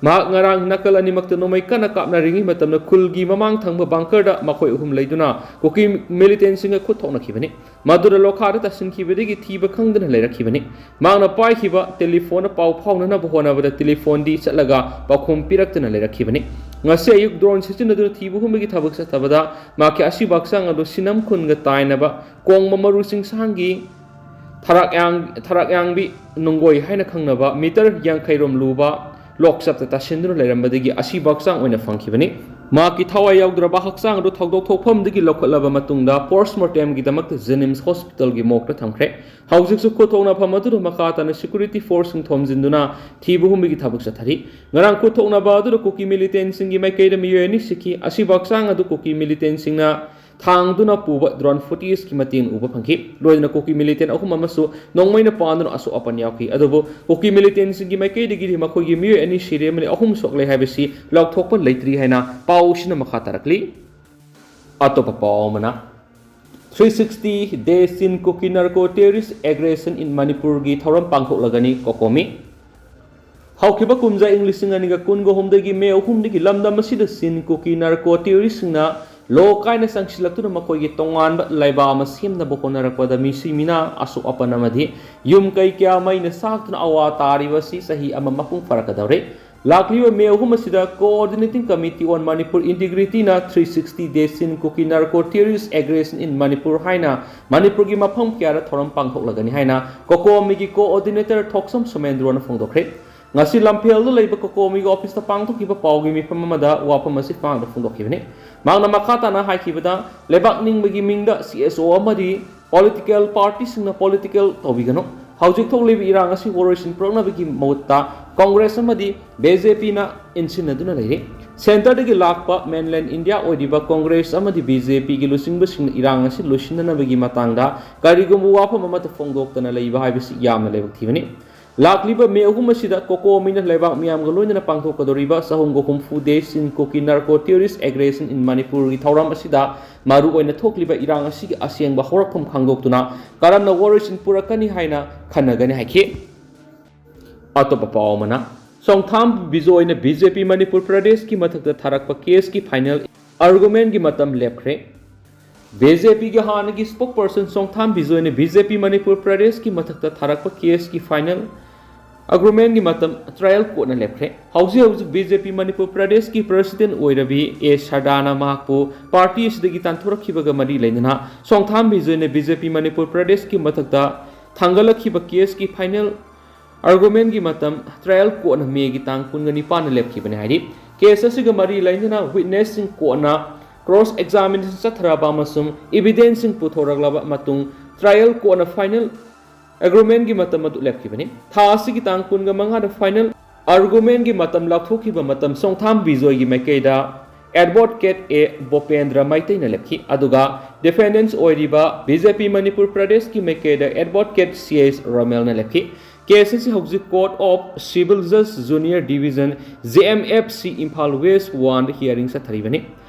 ꯃꯍꯥꯛ ꯉꯔꯥꯡ ꯅꯥꯀꯜ ꯑꯅꯤꯃꯛꯇ ꯅꯣꯡꯃꯩ ꯀꯟꯅ ꯀꯥꯞꯅꯔꯤꯉꯩ ꯃꯇꯝꯗ ꯈꯨꯜꯒꯤ ꯃꯃꯥꯡ ꯊꯪꯕ ꯕꯪꯀꯔꯗ ꯃꯈꯣꯏ ꯑꯍꯨꯝ ꯂꯩꯗꯨꯅ ꯀꯨꯀꯤ ꯃꯤꯂꯤꯇꯦꯟꯁꯤꯡꯒ ꯈꯨꯠ ꯊꯣꯛꯅꯈꯤꯕꯅꯤ꯫ ꯃꯗꯨꯗ ꯂꯣꯈꯥꯗ ꯇꯥꯁꯤꯟꯈꯤꯕꯗꯒꯤ ꯊꯤꯕ ꯈꯪꯗꯅ ꯂꯩꯔꯛꯈꯤꯕꯅꯤ꯫ ꯃꯍꯥꯛꯅ ꯄꯥꯏꯈꯤꯕ ꯇꯦꯂꯤꯐꯣꯟꯗ ꯄꯥꯎ ꯐꯥꯎꯅꯅꯕ ꯍꯣꯠꯅꯕꯗ ꯇꯦꯂꯤꯐꯣꯟꯗꯤ ꯆꯠꯂꯒ ꯄꯥꯎꯈꯨꯝ ꯄꯤꯔꯛꯇꯅ ꯂꯩꯔꯛꯈꯤꯕꯅꯤ꯫ ꯉꯁꯤ ꯑꯌꯨꯛ ꯗ꯭ꯔꯣꯟ ꯁꯤꯖꯤꯟꯅꯗꯨꯅ ꯊꯤꯕ ꯍꯨꯝꯕꯒꯤ ꯊꯕꯛ ꯆꯠꯊꯕꯗ ꯃꯍꯥꯛꯀꯤ ꯑꯁꯤꯕ ꯍꯛꯆꯥꯡ ꯑꯗꯨ ꯁꯤꯅꯝ ꯈꯨꯟꯒ ꯇꯥꯏꯅꯕ ꯀꯣꯡꯕ ꯃꯔꯨ ꯆꯤꯡꯁꯥꯡꯒꯤ ꯊꯔꯥꯛ ꯌꯥꯡ-, ꯊꯔꯥꯛ ꯌꯥꯡꯕꯤ ꯅꯨꯡꯒꯣꯏ ꯍꯥꯏꯅ ꯈꯪꯅꯕ ꯃꯤꯇꯔ ꯌꯥꯡꯈꯩ ꯔꯣꯝ ꯂꯨꯕ ꯂꯣꯛꯆꯞꯇ ꯇꯥꯁꯤꯟꯗꯨꯅ ꯂꯩꯔꯝꯕꯗꯒꯤ ꯑꯁꯤꯕ ꯍꯛꯆꯥꯡ ꯑꯣꯏꯅ ꯐꯪꯈꯤꯕꯅꯤ꯫ ꯃꯍꯥꯛꯀꯤ ꯊꯋꯥꯏ ꯌꯥꯎꯗ꯭ꯔꯕ ꯍꯛꯆꯥꯡ ꯑꯗꯨ ꯊꯧꯗꯣꯛ ꯊꯣꯛꯐꯝꯗꯒꯤ ꯂꯧꯈꯠꯂꯕ ꯃꯇꯨꯡꯗ ꯄꯣꯁꯃꯣꯔꯇꯦꯝꯒꯤꯗꯃꯛꯇ ꯖꯦꯅꯤꯝꯁ ꯍꯣꯁꯄꯤꯇꯥꯜꯒꯤ ꯃꯣꯔꯒꯇ ꯊꯝꯈ꯭ꯔꯦ꯫ ꯍꯧꯖꯤꯛꯁꯨ ꯈꯨꯠ ꯊꯣꯛꯅꯐꯝ ꯑꯗꯨꯗ ꯃꯈꯥ ꯇꯥꯅ ꯁꯦꯀ꯭ꯌꯨꯔꯤꯇꯤ ꯐꯣꯔꯁꯁꯤꯡ ꯊꯣꯝꯖꯤꯟꯗꯨꯅ ꯊꯤꯕ ꯍꯨꯝꯕꯒꯤ ꯊꯕꯛ ꯆꯠꯊꯔꯤ꯫ ꯉꯔꯥꯡ ꯈꯨꯠ ꯊꯣꯛꯅꯕ ꯑꯗꯨꯗ ꯀꯨꯀꯤ ꯃꯤꯂꯤꯇꯦꯟꯁꯤꯡꯒꯤ ꯃꯥꯏꯀꯩꯗ ꯃꯤꯑꯣꯏ ꯑꯅꯤ ꯁꯤꯈꯤ꯫ ꯑꯁꯤꯕ ꯍꯛꯆꯥꯡ ꯑꯗꯨ ꯀꯨꯀꯤ ꯃꯤꯂꯤꯇꯦꯟꯁꯤꯡꯅ ꯊꯥꯡꯗꯨꯅ ꯄꯨꯕ ꯗ꯭ꯔꯣꯟ ꯐꯨꯇꯦꯖꯀꯤ ꯃꯇꯦꯡ ꯎꯕ ꯐꯪꯈꯤ꯫ ꯂꯣꯏꯅꯅ ꯀꯨꯀꯤ ꯃꯤꯂꯤꯇꯦꯟ ꯑꯍꯨꯝ ꯑꯃꯁꯨ ꯅꯣꯡꯃꯩꯅ ꯄꯥꯟꯗꯨꯅ ꯑꯁꯣꯛ ꯑꯄꯟ ꯌꯥꯎꯈꯤ꯫ ꯑꯗꯨꯕꯨ ꯀꯨꯀꯤ ꯃꯤꯂꯤꯇꯦꯟꯁꯤꯡꯒꯤ ꯃꯥꯏꯀꯩꯗꯒꯤꯗꯤ ꯃꯈꯣꯏꯒꯤ ꯃꯤꯑꯣꯏ ꯑꯅꯤ ꯁꯤꯔꯦ ꯑꯃꯗꯤ ꯑꯍꯨꯝ ꯁꯣꯛꯂꯦ ꯍꯥꯏꯕꯁꯤ ꯂꯥꯎꯊꯣꯛꯄ ꯂꯩꯇ꯭ꯔꯤ ꯍꯥꯏꯅ ꯄꯥꯎꯁꯤꯅ ꯃꯈꯥ ꯇꯥꯔꯛꯂꯤ꯫ ꯑꯇꯣꯞꯄ ꯄꯥꯎ ꯑꯃꯅ, three sixty Day Chin Kuki Narco Terrorist Aggression in Manipurꯒꯤ ꯊꯧꯔꯝ ꯄꯥꯡꯊꯣꯛꯂꯒꯅꯤ ꯀꯣꯀꯣꯃꯤ꯫ ꯍꯧꯈꯤꯕ ꯀꯨꯝꯖꯥ ꯏꯪ ꯂꯤꯁꯤꯡ ꯑꯅꯤꯒ ꯀꯨꯟꯒ ꯑꯍꯨꯝꯗꯒꯤ ꯃꯦ ꯑꯍꯨꯝꯗꯒꯤ ꯂꯝꯗꯝ ꯑꯁꯤꯗ ꯆꯤꯟ ꯀꯨꯀꯤ ꯅꯥꯔꯀꯣ ꯇꯦꯔꯣꯔꯤꯁꯁꯤꯡꯅ ꯂꯣ ꯀꯥꯏꯅ ꯆꯪꯁꯤꯜꯂꯛꯇꯨꯅ ꯃꯈꯣꯏꯒꯤ ꯇꯣꯉꯥꯟꯕ ꯂꯩꯕꯥꯛ ꯑꯃ ꯁꯦꯝꯅꯕ ꯍꯣꯠꯅꯔꯛꯄꯗ ꯃꯤꯁꯤ ꯃꯤꯅꯥ, ꯑꯁꯣꯛ ꯑꯄꯟ ꯑꯃꯗꯤ ꯌꯨꯝ ꯀꯩ ꯀꯌꯥ ꯃꯩꯅ ꯆꯥꯛꯇꯨꯅ ꯑꯋꯥ ꯇꯥꯔꯤꯕ ꯑꯁꯤ ꯆꯍꯤ ꯑꯃ ꯃꯄꯨꯡ ꯐꯥꯔꯛꯀꯗꯧꯔꯦ꯫ ꯂꯥꯛꯂꯤꯕ ꯃꯦ ꯑꯍꯨꯝ ꯑꯁꯤꯗ Coordinating Committee on Manipur Integrityꯅ Three Sixty Days Since Kuki Narco Terrorist Aggression in Manipur ꯍꯥꯏꯅ ꯃꯅꯤꯄꯨꯔꯒꯤ ꯃꯐꯝ ꯀꯌꯥꯗ ꯊꯧꯔꯝ ꯄꯥꯡꯊꯣꯛꯂꯒꯅꯤ ꯍꯥꯏꯅ ꯀꯣꯀꯣꯃꯤꯒꯤ Coordinator ꯊꯣꯛꯁꯝ ꯁꯣꯃꯦꯟꯗ꯭ꯔꯣꯅ ꯐꯣꯡꯗꯣꯛꯈ꯭ꯔꯦ꯫ ꯉꯁꯤ ꯂꯝꯐꯦꯜꯗ ꯂꯩꯕ ꯀꯣꯀꯣꯃꯤꯒꯤ ꯑꯣꯐꯤꯁꯇ ꯄꯥꯡꯊꯣꯛꯈꯤꯕ ꯄꯥꯎꯒꯤ ꯃꯤꯐꯝ ꯑꯃꯗ ꯋꯥꯐꯝ ꯑꯁꯤ ꯃꯍꯥꯛꯅ ꯐꯣꯡꯗꯣꯛꯈꯤꯕꯅꯤ꯫ ꯃꯍꯥꯛꯅ ꯃꯈꯥ ꯇꯥꯅ ꯍꯥꯏꯈꯤꯕꯗ, ꯂꯩꯕꯥꯛ ꯅꯤꯡꯕꯒꯤ ꯃꯤꯡꯗ ꯁꯤ ꯑꯦꯁ ꯑꯣ ꯑꯃꯗꯤ ꯄꯣꯂꯤꯇꯤꯀꯦꯜ ꯄꯥꯔꯇꯤꯁꯤꯡꯅ ꯄꯣꯂꯤꯇꯤꯀꯦꯜ ꯇꯧꯕꯤꯒꯅꯨ꯫ ꯍꯧꯖꯤꯛ ꯊꯣꯛꯂꯤꯕ ꯏꯔꯥꯡ ꯑꯁꯤ ꯋꯥꯔꯣꯏꯁꯤꯟ ꯄꯨꯔꯛꯅꯕꯒꯤ ꯃꯍꯨꯠꯇ ꯀꯣꯡꯒ꯭ꯔꯦꯁ ꯑꯃꯗꯤ ꯕꯤ ꯖꯦ ꯄꯤꯅ ꯏꯟꯁꯤꯟꯅꯗꯨꯅ ꯂꯩꯔꯤ꯫ ꯁꯦꯟꯇꯔꯗꯒꯤ ꯂꯥꯛꯄ ꯃꯦꯟꯂꯦꯟ ꯏꯟꯗꯤꯌꯥ ꯑꯣꯏꯔꯤꯕ ꯀꯣꯡꯒ꯭ꯔꯦꯁ ꯑꯃꯗꯤ ꯕꯤ ꯖꯦ ꯄꯤꯒꯤ ꯂꯨꯆꯤꯡꯕꯁꯤꯡꯅ ꯏꯔꯥꯡ ꯑꯁꯤ ꯂꯣꯏꯁꯤꯟꯅꯅꯕꯒꯤ ꯃꯇꯥꯡꯗ ꯀꯔꯤꯒꯨꯝꯕ ꯋꯥꯐꯝ ꯑꯃꯠꯇ ꯐꯣꯡꯗꯣꯛꯇꯅ ꯂꯩꯕ ꯍꯥꯏꯕꯁꯤ ꯌꯥꯝꯅ ꯂꯥꯏꯕꯛ ꯊꯤꯕꯅꯤ꯫ ꯂꯥꯛꯂꯤꯕ ꯃꯦ ꯑꯍꯨꯝ ꯑꯁꯤꯗ ꯀꯣꯀꯣꯃꯤꯅ ꯂꯩꯕꯥꯛ ꯃꯤꯌꯥꯝꯒ ꯂꯣꯏꯅꯅ ꯄꯥꯡꯊꯣꯛꯀꯗꯧꯔꯤꯕ ꯆꯍꯨꯝꯒ ꯍꯨꯝꯐꯨ Days Since Kuki Narco Terrorist Aggression in Manipurꯒꯤ ꯊꯧꯔꯝ ꯑꯁꯤꯗ ꯃꯔꯨꯑꯣꯏꯅ ꯊꯣꯛꯂꯤꯕ ꯏꯔꯥꯡ ꯑꯁꯤꯒꯤ ꯑꯁꯦꯡꯕ ꯍꯧꯔꯛꯐꯝ ꯈꯪꯗꯣꯛꯇꯨꯅ ꯀꯔꯝꯅ ꯋꯥꯔꯣꯏꯁꯤꯟ ꯄꯨꯔꯛꯀꯅꯤ ꯍꯥꯏꯅ ꯈꯟꯅꯒꯅꯤ ꯍꯥꯏꯈꯤ꯫ ꯑꯇꯣꯞꯄ ꯄꯥꯎ ꯑꯃꯅ, ꯁꯣꯡꯊꯥꯝ ꯕꯤꯖꯣꯏꯅ ꯕꯤ ꯖꯦ ꯄꯤ ꯃꯅꯤꯄꯨꯔ ꯄ꯭ꯔꯗꯦꯁꯀꯤ ꯃꯊꯛꯇ ꯊꯥꯔꯛꯄ ꯀꯦꯁꯀꯤ ꯐꯥꯏꯅꯦꯜ ꯑꯥꯔꯒꯨꯃꯦꯟꯒꯤ ꯃꯇꯝ ꯂꯦꯞꯈ꯭ꯔꯦ꯫ ꯕꯤ ꯖꯦ ꯄꯤꯒꯤ ꯍꯥꯟꯅꯒꯤ spokesperson ꯁꯣꯡꯊꯥꯝ ꯕꯤꯖꯣꯏꯅ ꯕꯤ ꯖꯦ ꯄꯤ ꯃꯅꯤꯄꯨꯔ ꯄ꯭ꯔꯗꯦꯁꯀꯤ ꯃꯊꯛꯇ ꯊꯥꯔꯛꯄ ꯀꯦꯁꯀꯤ ꯐꯥꯏꯅꯦꯜ ꯑꯥꯔꯒꯨꯃꯦꯟꯒꯤ ꯃꯇꯝ trial courtꯅ ꯂꯦꯞꯈ꯭ꯔꯦ꯫ ꯍꯧꯖꯤꯛ ꯍꯧꯖꯤꯛ ꯕꯤ ꯖꯦ ꯄꯤ ꯃꯅꯤꯄꯨꯔ ꯄ꯭ꯔꯗꯦꯁꯀꯤ president ꯑꯣꯏꯔꯕꯤ ꯑꯦ ꯁꯔꯗꯥꯅ ꯃꯍꯥꯛꯄꯨ ꯄꯥꯔꯇꯤ ꯑꯁꯤꯗꯒꯤ ꯇꯥꯟꯊꯣꯔꯛꯈꯤꯕꯒ ꯃꯔꯤ ꯂꯩꯅꯅ ꯁꯣꯡꯊꯥꯝ ꯕꯤꯖꯣꯏꯅ ꯕꯤ ꯖꯦ ꯄꯤ ꯃꯅꯤꯄꯨꯔ ꯄ꯭ꯔꯗꯦꯁꯀꯤ ꯃꯊꯛꯇ ꯊꯥꯡꯒꯠꯂꯛꯈꯤꯕ ꯀꯦꯁꯀꯤ ꯐꯥꯏꯅꯦꯜ ꯑꯥꯔꯒꯨꯃꯦꯟꯒꯤ ꯃꯇꯝ trial courtꯅ ꯃꯦꯒꯤ ꯇꯥꯡ ꯀꯨꯟꯒ ꯅꯤꯄꯥꯟꯗ ꯂꯦꯞꯈꯤꯕꯅꯤ ꯍꯥꯏꯔꯤ꯫ ꯀꯦꯁ ꯑꯁꯤꯒ ꯃꯔꯤ ꯂꯩꯅꯅ witnessꯁꯤꯡ courtꯅ cross examination ꯆꯠꯊꯔꯕ ꯑꯃꯁꯨꯡ evidenceꯁꯤꯡ ꯄꯨꯊꯣꯔꯛꯂꯕ ꯃꯇꯨꯡ trial courtꯅ final argumentꯒꯤ ꯃꯇꯝ ꯑꯗꯨ ꯂꯦꯞꯈꯤꯕꯅꯤ꯫ ꯊꯥ ꯑꯁꯤꯒꯤ ꯇꯥꯡ ꯀꯨꯟꯒ ꯃꯉꯥꯗ final argumentꯒꯤ ꯃꯇꯝ ꯂꯥꯞꯊꯣꯛꯈꯤꯕ ꯃꯇꯝ ꯁꯣꯡꯊꯥꯝ ꯕꯤꯖꯣꯏꯒꯤ ꯃꯥꯏꯀꯩꯗ advocate ꯑꯦ ꯚꯣꯄꯦꯟꯗ꯭ꯔ ꯃꯩꯇꯩꯅ ꯂꯦꯞꯈꯤ, ꯑꯗꯨꯒ defendants ꯑꯣꯏꯔꯤꯕ ꯕꯤ ꯖꯦ ꯄꯤ ꯃꯅꯤꯄꯨꯔ ꯄ꯭ꯔꯗꯦꯁꯀꯤ ꯃꯥꯏꯀꯩꯗ advocate ꯁꯤ ꯑꯦꯁ ꯔꯣꯃꯦꯜꯅ ꯂꯦꯞꯈꯤ꯫ ꯀꯦꯁ ꯑꯁꯤ ꯍꯧꯖꯤꯛ Court of Civil Justice Junior Division, J M F C, Imphal West one hearing ꯆꯠꯊꯔꯤꯕꯅꯤ꯫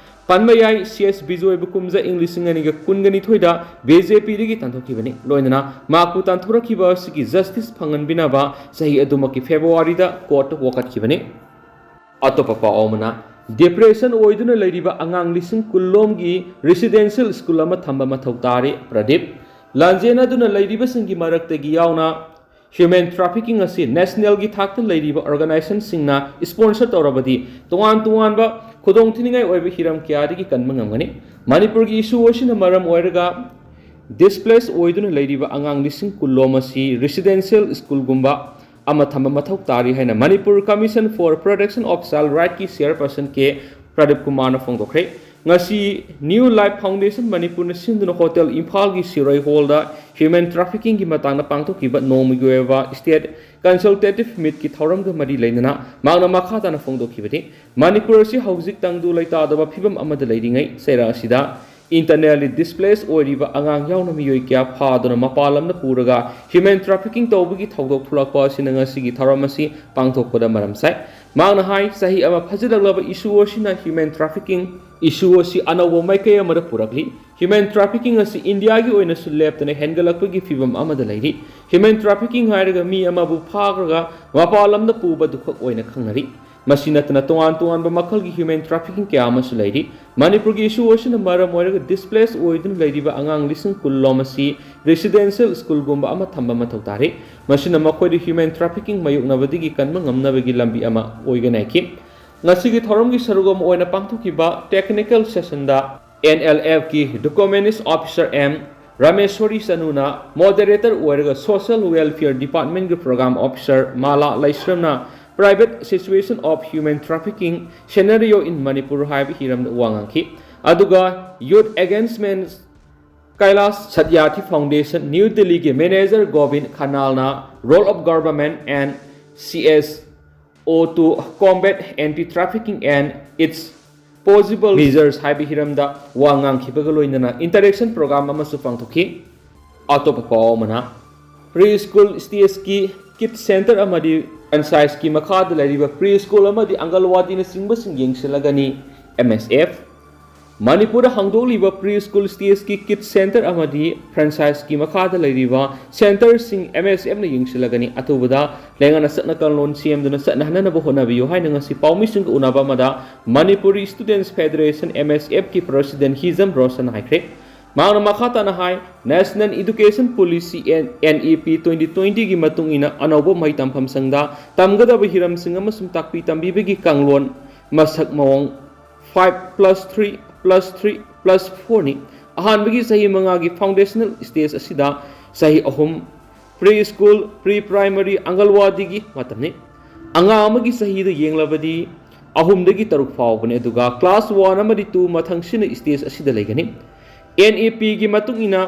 ꯄꯟꯕ ꯌꯥꯏ, ꯁꯤ ꯑꯦꯁ ꯕꯤꯖꯣꯏꯕꯨ ꯀꯨꯝꯖꯥ ꯏꯪ ꯂꯤꯁꯤꯡ ꯑꯅꯤꯒ ꯀꯨꯟꯒ ꯅꯤꯊꯣꯏꯗ ꯕꯤ ꯖꯦ ꯄꯤꯗꯒꯤ ꯇꯥꯟꯊꯣꯛꯈꯤꯕꯅꯤ꯫ ꯂꯣꯏꯅꯅ ꯃꯍꯥꯛꯄꯨ ꯇꯥꯟꯊꯣꯔꯛꯈꯤꯕ ꯑꯁꯤꯒꯤ justice ꯐꯪꯍꯟꯕꯤꯅꯕ ꯆꯍꯤ ꯑꯗꯨꯃꯛꯀꯤ ꯐꯦꯕ꯭ꯔꯨꯋꯥꯔꯤꯗ courtꯇ ꯋꯥꯀꯠꯈꯤꯕꯅꯤ꯫ ꯑꯇꯣꯞꯄ ꯄꯥꯎ ꯑꯃꯅ, depression ꯑꯣꯏꯗꯨꯅ ꯂꯩꯔꯤꯕ ꯑꯉꯥꯡ ꯂꯤꯁꯤꯡ ꯀꯨꯟ ꯂꯣꯝꯒꯤ residential school ꯑꯃ ꯊꯝꯕ ꯃꯊꯧ ꯇꯥꯔꯤ꯫ ꯄ꯭ꯔꯗꯤꯞ, ꯂꯥꯟꯖꯦꯟꯅꯗꯨꯅ ꯂꯩꯔꯤꯕꯁꯤꯡꯒꯤ ꯃꯔꯛꯇꯒꯤ ꯌꯥꯎꯅ ꯍ꯭ꯌꯨꯃꯦꯟ ꯇ꯭ꯔꯥꯐꯤꯀꯤꯡ ꯑꯁꯤ ꯅꯦꯁꯅꯦꯜꯒꯤ ꯊꯥꯛꯇ ꯂꯩꯔꯤꯕ ꯑꯣꯔꯒꯅꯥꯏꯖꯦꯁꯟꯁꯤꯡꯅ ꯁ꯭ꯄꯣꯟꯁꯔ ꯇꯧꯔꯕꯗꯤ ꯇꯣꯉꯥꯟ ꯇꯣꯉꯥꯟꯕ ꯈꯨꯗꯣꯡꯊꯤꯅꯤꯡꯉꯥꯏ ꯑꯣꯏꯕ ꯍꯤꯔꯝ ꯀꯌꯥꯗꯒꯤ ꯀꯟꯕ ꯉꯝꯒꯅꯤ꯫ ꯃꯅꯤꯄꯨꯔꯒꯤ ꯏꯁꯨ ꯑꯁꯤꯅ ꯃꯔꯝ ꯑꯣꯏꯔꯒ ꯗꯤꯁꯄ꯭ꯂꯦꯁ ꯑꯣꯏꯗꯨꯅ ꯂꯩꯔꯤꯕ ꯑꯉꯥꯡ ꯂꯤꯁꯤꯡ ꯀꯨꯟꯂꯣꯝ ꯑꯁꯤ ꯔꯤꯁꯤꯗꯦꯟꯁꯤꯌꯦꯜ ꯁ꯭ꯀꯨꯜꯒꯨꯝꯕ ꯑꯃ ꯊꯝꯕ ꯃꯊꯧ ꯇꯥꯔꯤ ꯍꯥꯏꯅ Manipur commission for protection of child ꯔꯥꯏꯠꯀꯤ ꯆꯤꯌꯔꯄꯔꯁꯟ ꯀꯦ ꯄ꯭ꯔꯗꯤꯞ ꯀꯨꯃꯥꯔꯅ ꯐꯣꯡꯗꯣꯛꯈ꯭ꯔꯦ꯫ ꯉꯁꯤ ꯅ꯭ꯌꯨ ꯂꯥꯏꯐ ꯐꯥꯎꯟꯗꯦꯁꯟ ꯃꯅꯤꯄꯨꯔꯅ ꯁꯤꯟꯗꯨꯅ ꯍꯣꯇꯦꯜ ꯏꯝꯐꯥꯜꯒꯤ ꯁꯤꯔꯣꯏ ꯍꯣꯜꯗ ꯍ꯭ꯌꯨꯃꯦꯟ ꯇ꯭ꯔꯥꯐꯤꯀꯤꯡꯒꯤ ꯃꯇꯥꯡꯗ ꯄꯥꯡꯊꯣꯛꯈꯤꯕ ꯅꯣꯡꯃꯒꯤ ꯑꯣꯏꯕ ꯁ꯭ꯇꯦꯠ ꯀꯟꯁꯜꯇꯦꯇꯤꯚ ꯃꯤꯠꯀꯤ ꯊꯧꯔꯝꯒ ꯃꯔꯤ ꯂꯩꯅꯅ ꯃꯍꯥꯛꯅ ꯃꯈꯥ ꯇꯥꯅ ꯐꯣꯡꯗꯣꯛꯈꯤꯕꯗꯤ, ꯃꯅꯤꯄꯨꯔ ꯑꯁꯤ ꯍꯧꯖꯤꯛ ꯇꯪꯗꯨ ꯂꯩꯇꯥꯗꯕ ꯐꯤꯕꯝ ꯑꯃꯗ ꯂꯩꯔꯤꯉꯩ ꯆꯩꯔꯥꯛ ꯑꯁꯤꯗ ꯏꯟꯇꯔꯅꯦꯜꯂꯤ ꯗꯤꯁꯄ꯭ꯂꯦꯁ ꯑꯣꯏꯔꯤꯕ ꯑꯉꯥꯡ ꯌꯥꯎꯅ ꯃꯤꯑꯣꯏ ꯀꯌꯥ ꯐꯥꯗꯨꯅ ꯃꯄꯥꯟ ꯂꯝꯗ ꯄꯨꯔꯒ ꯍ꯭ꯌꯨꯃꯦꯟ ꯇ꯭ꯔꯥꯐꯤꯀꯤꯡ ꯇꯧꯕꯒꯤ ꯊꯧꯗꯣꯛ ꯊꯣꯛꯂꯛꯄ ꯑꯁꯤꯅ ꯉꯁꯤꯒꯤ ꯊꯧꯔꯝ ꯑꯁꯤ ꯄꯥꯡꯊꯣꯛꯄꯗ ꯃꯔꯝ ꯆꯥꯏ꯫ ꯃꯍꯥꯛꯅ ꯍꯥꯏ, ꯆꯍꯤ ꯑꯃ ꯐꯥꯖꯤꯜꯂꯛꯂꯕ ꯏꯁꯨ ꯑꯁꯤꯅ ꯍ꯭ꯌꯨꯃꯦꯟ ꯇ꯭ꯔꯥꯐꯤꯀꯤꯡ ꯏꯁꯨ ꯑꯁꯤ ꯑꯅꯧꯕ ꯃꯥꯏꯀꯩ ꯑꯃꯗ ꯄꯨꯔꯛꯂꯤ꯫ ꯍ꯭ꯌꯨꯃꯦꯟ ꯇ꯭ꯔꯥꯐꯤꯀꯤꯡ ꯑꯁꯤ ꯏꯟꯗꯤꯌꯥꯒꯤ ꯑꯣꯏꯅꯁꯨ ꯂꯦꯞꯇꯅ ꯍꯦꯟꯒꯠꯂꯛꯄꯒꯤ ꯐꯤꯕꯝ ꯑꯃꯗ ꯂꯩꯔꯤ꯫ ꯍ꯭ꯌꯨꯃꯦꯟ ꯇ꯭ꯔꯥꯐꯤꯀꯤꯡ ꯍꯥꯏꯔꯒ ꯃꯤ ꯑꯃꯕꯨ ꯐꯥꯈ꯭ꯔꯒ ꯃꯄꯥꯟ ꯂꯝꯗ ꯄꯨꯕꯗꯨꯈꯛ ꯑꯣꯏꯅ ꯈꯪꯅꯔꯤ꯫ ꯃꯁꯤ ꯅꯠꯇꯅ ꯇꯣꯉꯥꯟ ꯇꯣꯉꯥꯟꯕ ꯃꯈꯜꯒꯤ ꯍ꯭ꯌꯨꯃꯦꯟ ꯇ꯭ꯔꯥꯐꯤꯀꯤꯡ ꯀꯌꯥ ꯑꯃꯁꯨ ꯂꯩꯔꯤ꯫ ꯃꯅꯤꯄꯨꯔꯒꯤ ꯏꯁꯨ ꯑꯁꯤꯅ ꯃꯔꯝ ꯑꯣꯏꯔꯒ ꯗꯤꯁꯄ꯭ꯂꯦꯁ ꯑꯣꯏꯗꯨꯅ ꯂꯩꯔꯤꯕ ꯑꯉꯥꯡ ꯂꯤꯁꯤꯡ ꯀꯨꯟꯂꯣꯝ ꯑꯁꯤ ꯔꯤꯁꯤꯗꯦꯟꯁꯤꯌꯦꯜ ꯁ꯭ꯀꯨꯜꯒꯨꯝꯕ ꯑꯃ ꯊꯝꯕ ꯃꯊꯧ ꯇꯥꯔꯤ꯫ ꯃꯁꯤꯅ ꯃꯈꯣꯏꯗ ꯍ꯭ꯌꯨꯃꯦꯟ ꯇ꯭ꯔꯥꯐꯤꯀꯤꯡ ꯃꯥꯌꯣꯛꯅꯕꯗꯒꯤ ꯀꯟꯕ ꯉꯝꯅꯕꯒꯤ ꯂꯝꯕꯤ ꯑꯃ ꯑꯣꯏꯒꯅꯤ ꯍꯥꯏꯈꯤ꯫ ꯉꯁꯤꯒꯤ ꯊꯧꯔꯝꯒꯤ ꯁꯔꯨꯛ ꯑꯃ ꯑꯣꯏꯅ ꯄꯥꯡꯊꯣꯛꯈꯤꯕ ꯇꯦꯛꯅꯤꯀꯦꯜ ꯁꯦꯁꯟꯗ ꯑꯦꯟ ꯑꯦꯜ ꯑꯦꯐꯀꯤ ꯗꯣꯀꯨꯃꯦꯟꯇ꯭ꯔꯤ ꯑꯣꯐꯤꯁꯔ ꯑꯦꯝ ꯔꯥꯃꯦꯁ꯭ꯋꯔꯤ ꯆꯅꯨꯅ ꯃꯣꯗꯦꯔꯦꯇꯔ ꯑꯣꯏꯔꯒ ꯁꯣꯁꯤꯌꯦꯜ ꯋꯦꯜꯐꯤꯌꯔ ꯗꯤꯄꯥꯔꯠꯃꯦꯟꯒꯤ ꯄ꯭ꯔꯣꯒ꯭ꯔꯥꯝ ꯑꯣꯐꯤꯁꯔ ꯃꯥꯂꯥ ꯂꯩꯁ꯭ꯔꯝꯅ Private Situation of Human Trafficking Scenario in Manipur ꯍꯥꯏꯕ ꯍꯤꯔꯝꯗ ꯋꯥ ꯉꯥꯡꯈꯤ꯫ ꯑꯗꯨꯒ ꯌꯨꯊ ꯑꯦꯒꯦꯟꯁꯃꯦꯟ ꯀꯩꯂꯥꯁ ꯁꯠꯌꯥꯔꯊꯤ ꯐꯥꯎꯟꯗꯦꯁꯟ, ꯅ꯭ꯌꯨ ꯗꯤꯜꯂꯤꯒꯤ ꯃꯦꯅꯦꯖꯔ ꯒꯣꯕꯤꯟ ꯈꯅꯥꯜꯅ Role of Government and C S O to Combat Anti-Trafficking and Its Possible Measures ꯍꯥꯏꯕ ꯍꯤꯔꯝꯗ ꯋꯥ ꯉꯥꯡꯈꯤꯕꯒ ꯂꯣꯏꯅꯅ ꯏꯟꯇꯔꯦꯛꯁꯟ ꯄ꯭ꯔꯣꯒ꯭ꯔꯥꯝ ꯑꯃꯁꯨ ꯄꯥꯡꯊꯣꯛꯈꯤ꯫ ꯑꯇꯣꯞꯄ ꯄꯥꯎ ꯑꯃꯅ, ꯄ꯭ꯔꯤ ꯁ꯭ꯀꯨꯜ ꯁ꯭ꯇꯦꯖꯀꯤ ꯀꯤꯠ ꯁꯦꯟꯇꯔ ꯑꯃꯗꯤ ꯐ꯭ꯔꯦꯟꯆꯥꯏꯖꯀꯤ ꯃꯈꯥꯗ ꯂꯩꯔꯤꯕ ꯄ꯭ꯔꯤ ꯁ꯭ꯀꯨꯜ ꯑꯃꯗꯤ ꯑꯪꯒꯜꯋꯥꯗꯤꯅꯆꯤꯡꯕꯁꯤꯡ ꯌꯦꯡꯁꯤꯜꯂꯒꯅꯤ ꯑꯦꯝ ꯑꯦꯁ ꯑꯦꯐ꯫ ꯃꯅꯤꯄꯨꯔꯗ ꯍꯥꯡꯗꯣꯛꯂꯤꯕ ꯄ꯭ꯔꯤ ꯁ꯭ꯀꯨꯜ ꯁ꯭ꯇꯦꯖꯀꯤ ꯀꯤꯠ ꯁꯦꯟꯇꯔ ꯑꯃꯗꯤ ꯐ꯭ꯔꯦꯟꯆꯥꯏꯖꯀꯤ ꯃꯈꯥꯗ ꯂꯩꯔꯤꯕ ꯁꯦꯟꯇꯔꯁꯤꯡ ꯑꯦꯝ ꯑꯦꯁ ꯑꯦꯐꯅ ꯌꯦꯡꯁꯤꯜꯂꯒꯅꯤ꯫ ꯑꯊꯨꯕꯗ ꯂꯩꯉꯥꯛꯅ ꯆꯠꯅ ꯀꯥꯡꯂꯣꯟ ꯁꯦꯝꯗꯨꯅ ꯆꯠꯅꯍꯟꯅꯕ ꯍꯣꯠꯅꯕꯤꯌꯨ ꯍꯥꯏꯅ ꯉꯁꯤ ꯄꯥꯎꯃꯤꯁꯤꯡꯒ ꯎꯅꯕ ꯑꯃꯗ ꯃꯅꯤꯄꯨꯔꯤ ꯁ꯭ꯇꯨꯗꯦꯟꯠꯁ ꯐꯦꯗꯔꯦꯁꯟ, ꯑꯦꯝ ꯑꯦꯁ ꯑꯦꯐꯀꯤ ꯄ꯭ꯔꯁꯤꯗꯦꯟꯠ ꯍꯤꯖꯝ ꯔꯣꯁꯟ ꯍꯥꯏꯈ꯭ꯔꯦ꯫ ꯃꯍꯥꯛꯅ ꯃꯈꯥ ꯇꯥꯅ ꯍꯥꯏ, National Education Policy, N E P twenty twenty ꯒꯤ ꯃꯇꯨꯡ ꯏꯟꯅ ꯑꯅꯧꯕ ꯃꯍꯩ ꯇꯝꯐꯝꯁꯪꯗ ꯇꯝꯒꯗꯕ ꯍꯤꯔꯝꯁꯤꯡ ꯑꯃꯁꯨꯡ ꯇꯥꯛꯄꯤ ꯇꯝꯕꯤꯕꯒꯤ ꯀꯥꯡꯂꯣꯟ ꯃꯁꯛ ꯃꯑꯣꯡ five plus three plus three plus four ꯅꯤ꯫ ꯑꯍꯥꯟꯕꯒꯤ ꯆꯍꯤ ꯃꯉꯥꯒꯤ foundational stage ꯑꯁꯤꯗ ꯆꯍꯤ ꯑꯍꯨꯝ pre school, pre primary, ꯑꯪꯒꯜꯋꯥꯗꯤꯒꯤ ꯃꯇꯝꯅꯤ꯫ ꯑꯉꯥꯡ ꯑꯃꯒꯤ ꯆꯍꯤꯗ ꯌꯦꯡꯂꯕꯗꯤ ꯑꯍꯨꯝꯗꯒꯤ ꯇꯔꯨꯛ ꯐꯥꯎꯕꯅꯤ, ꯑꯗꯨꯒ class one ꯑꯃꯗꯤ two ꯃꯊꯪꯁꯤꯅ stage ꯑꯁꯤꯗ ꯂꯩꯒꯅꯤ꯫ N E P ꯒꯤ ꯃꯇꯨꯡ ꯏꯟꯅ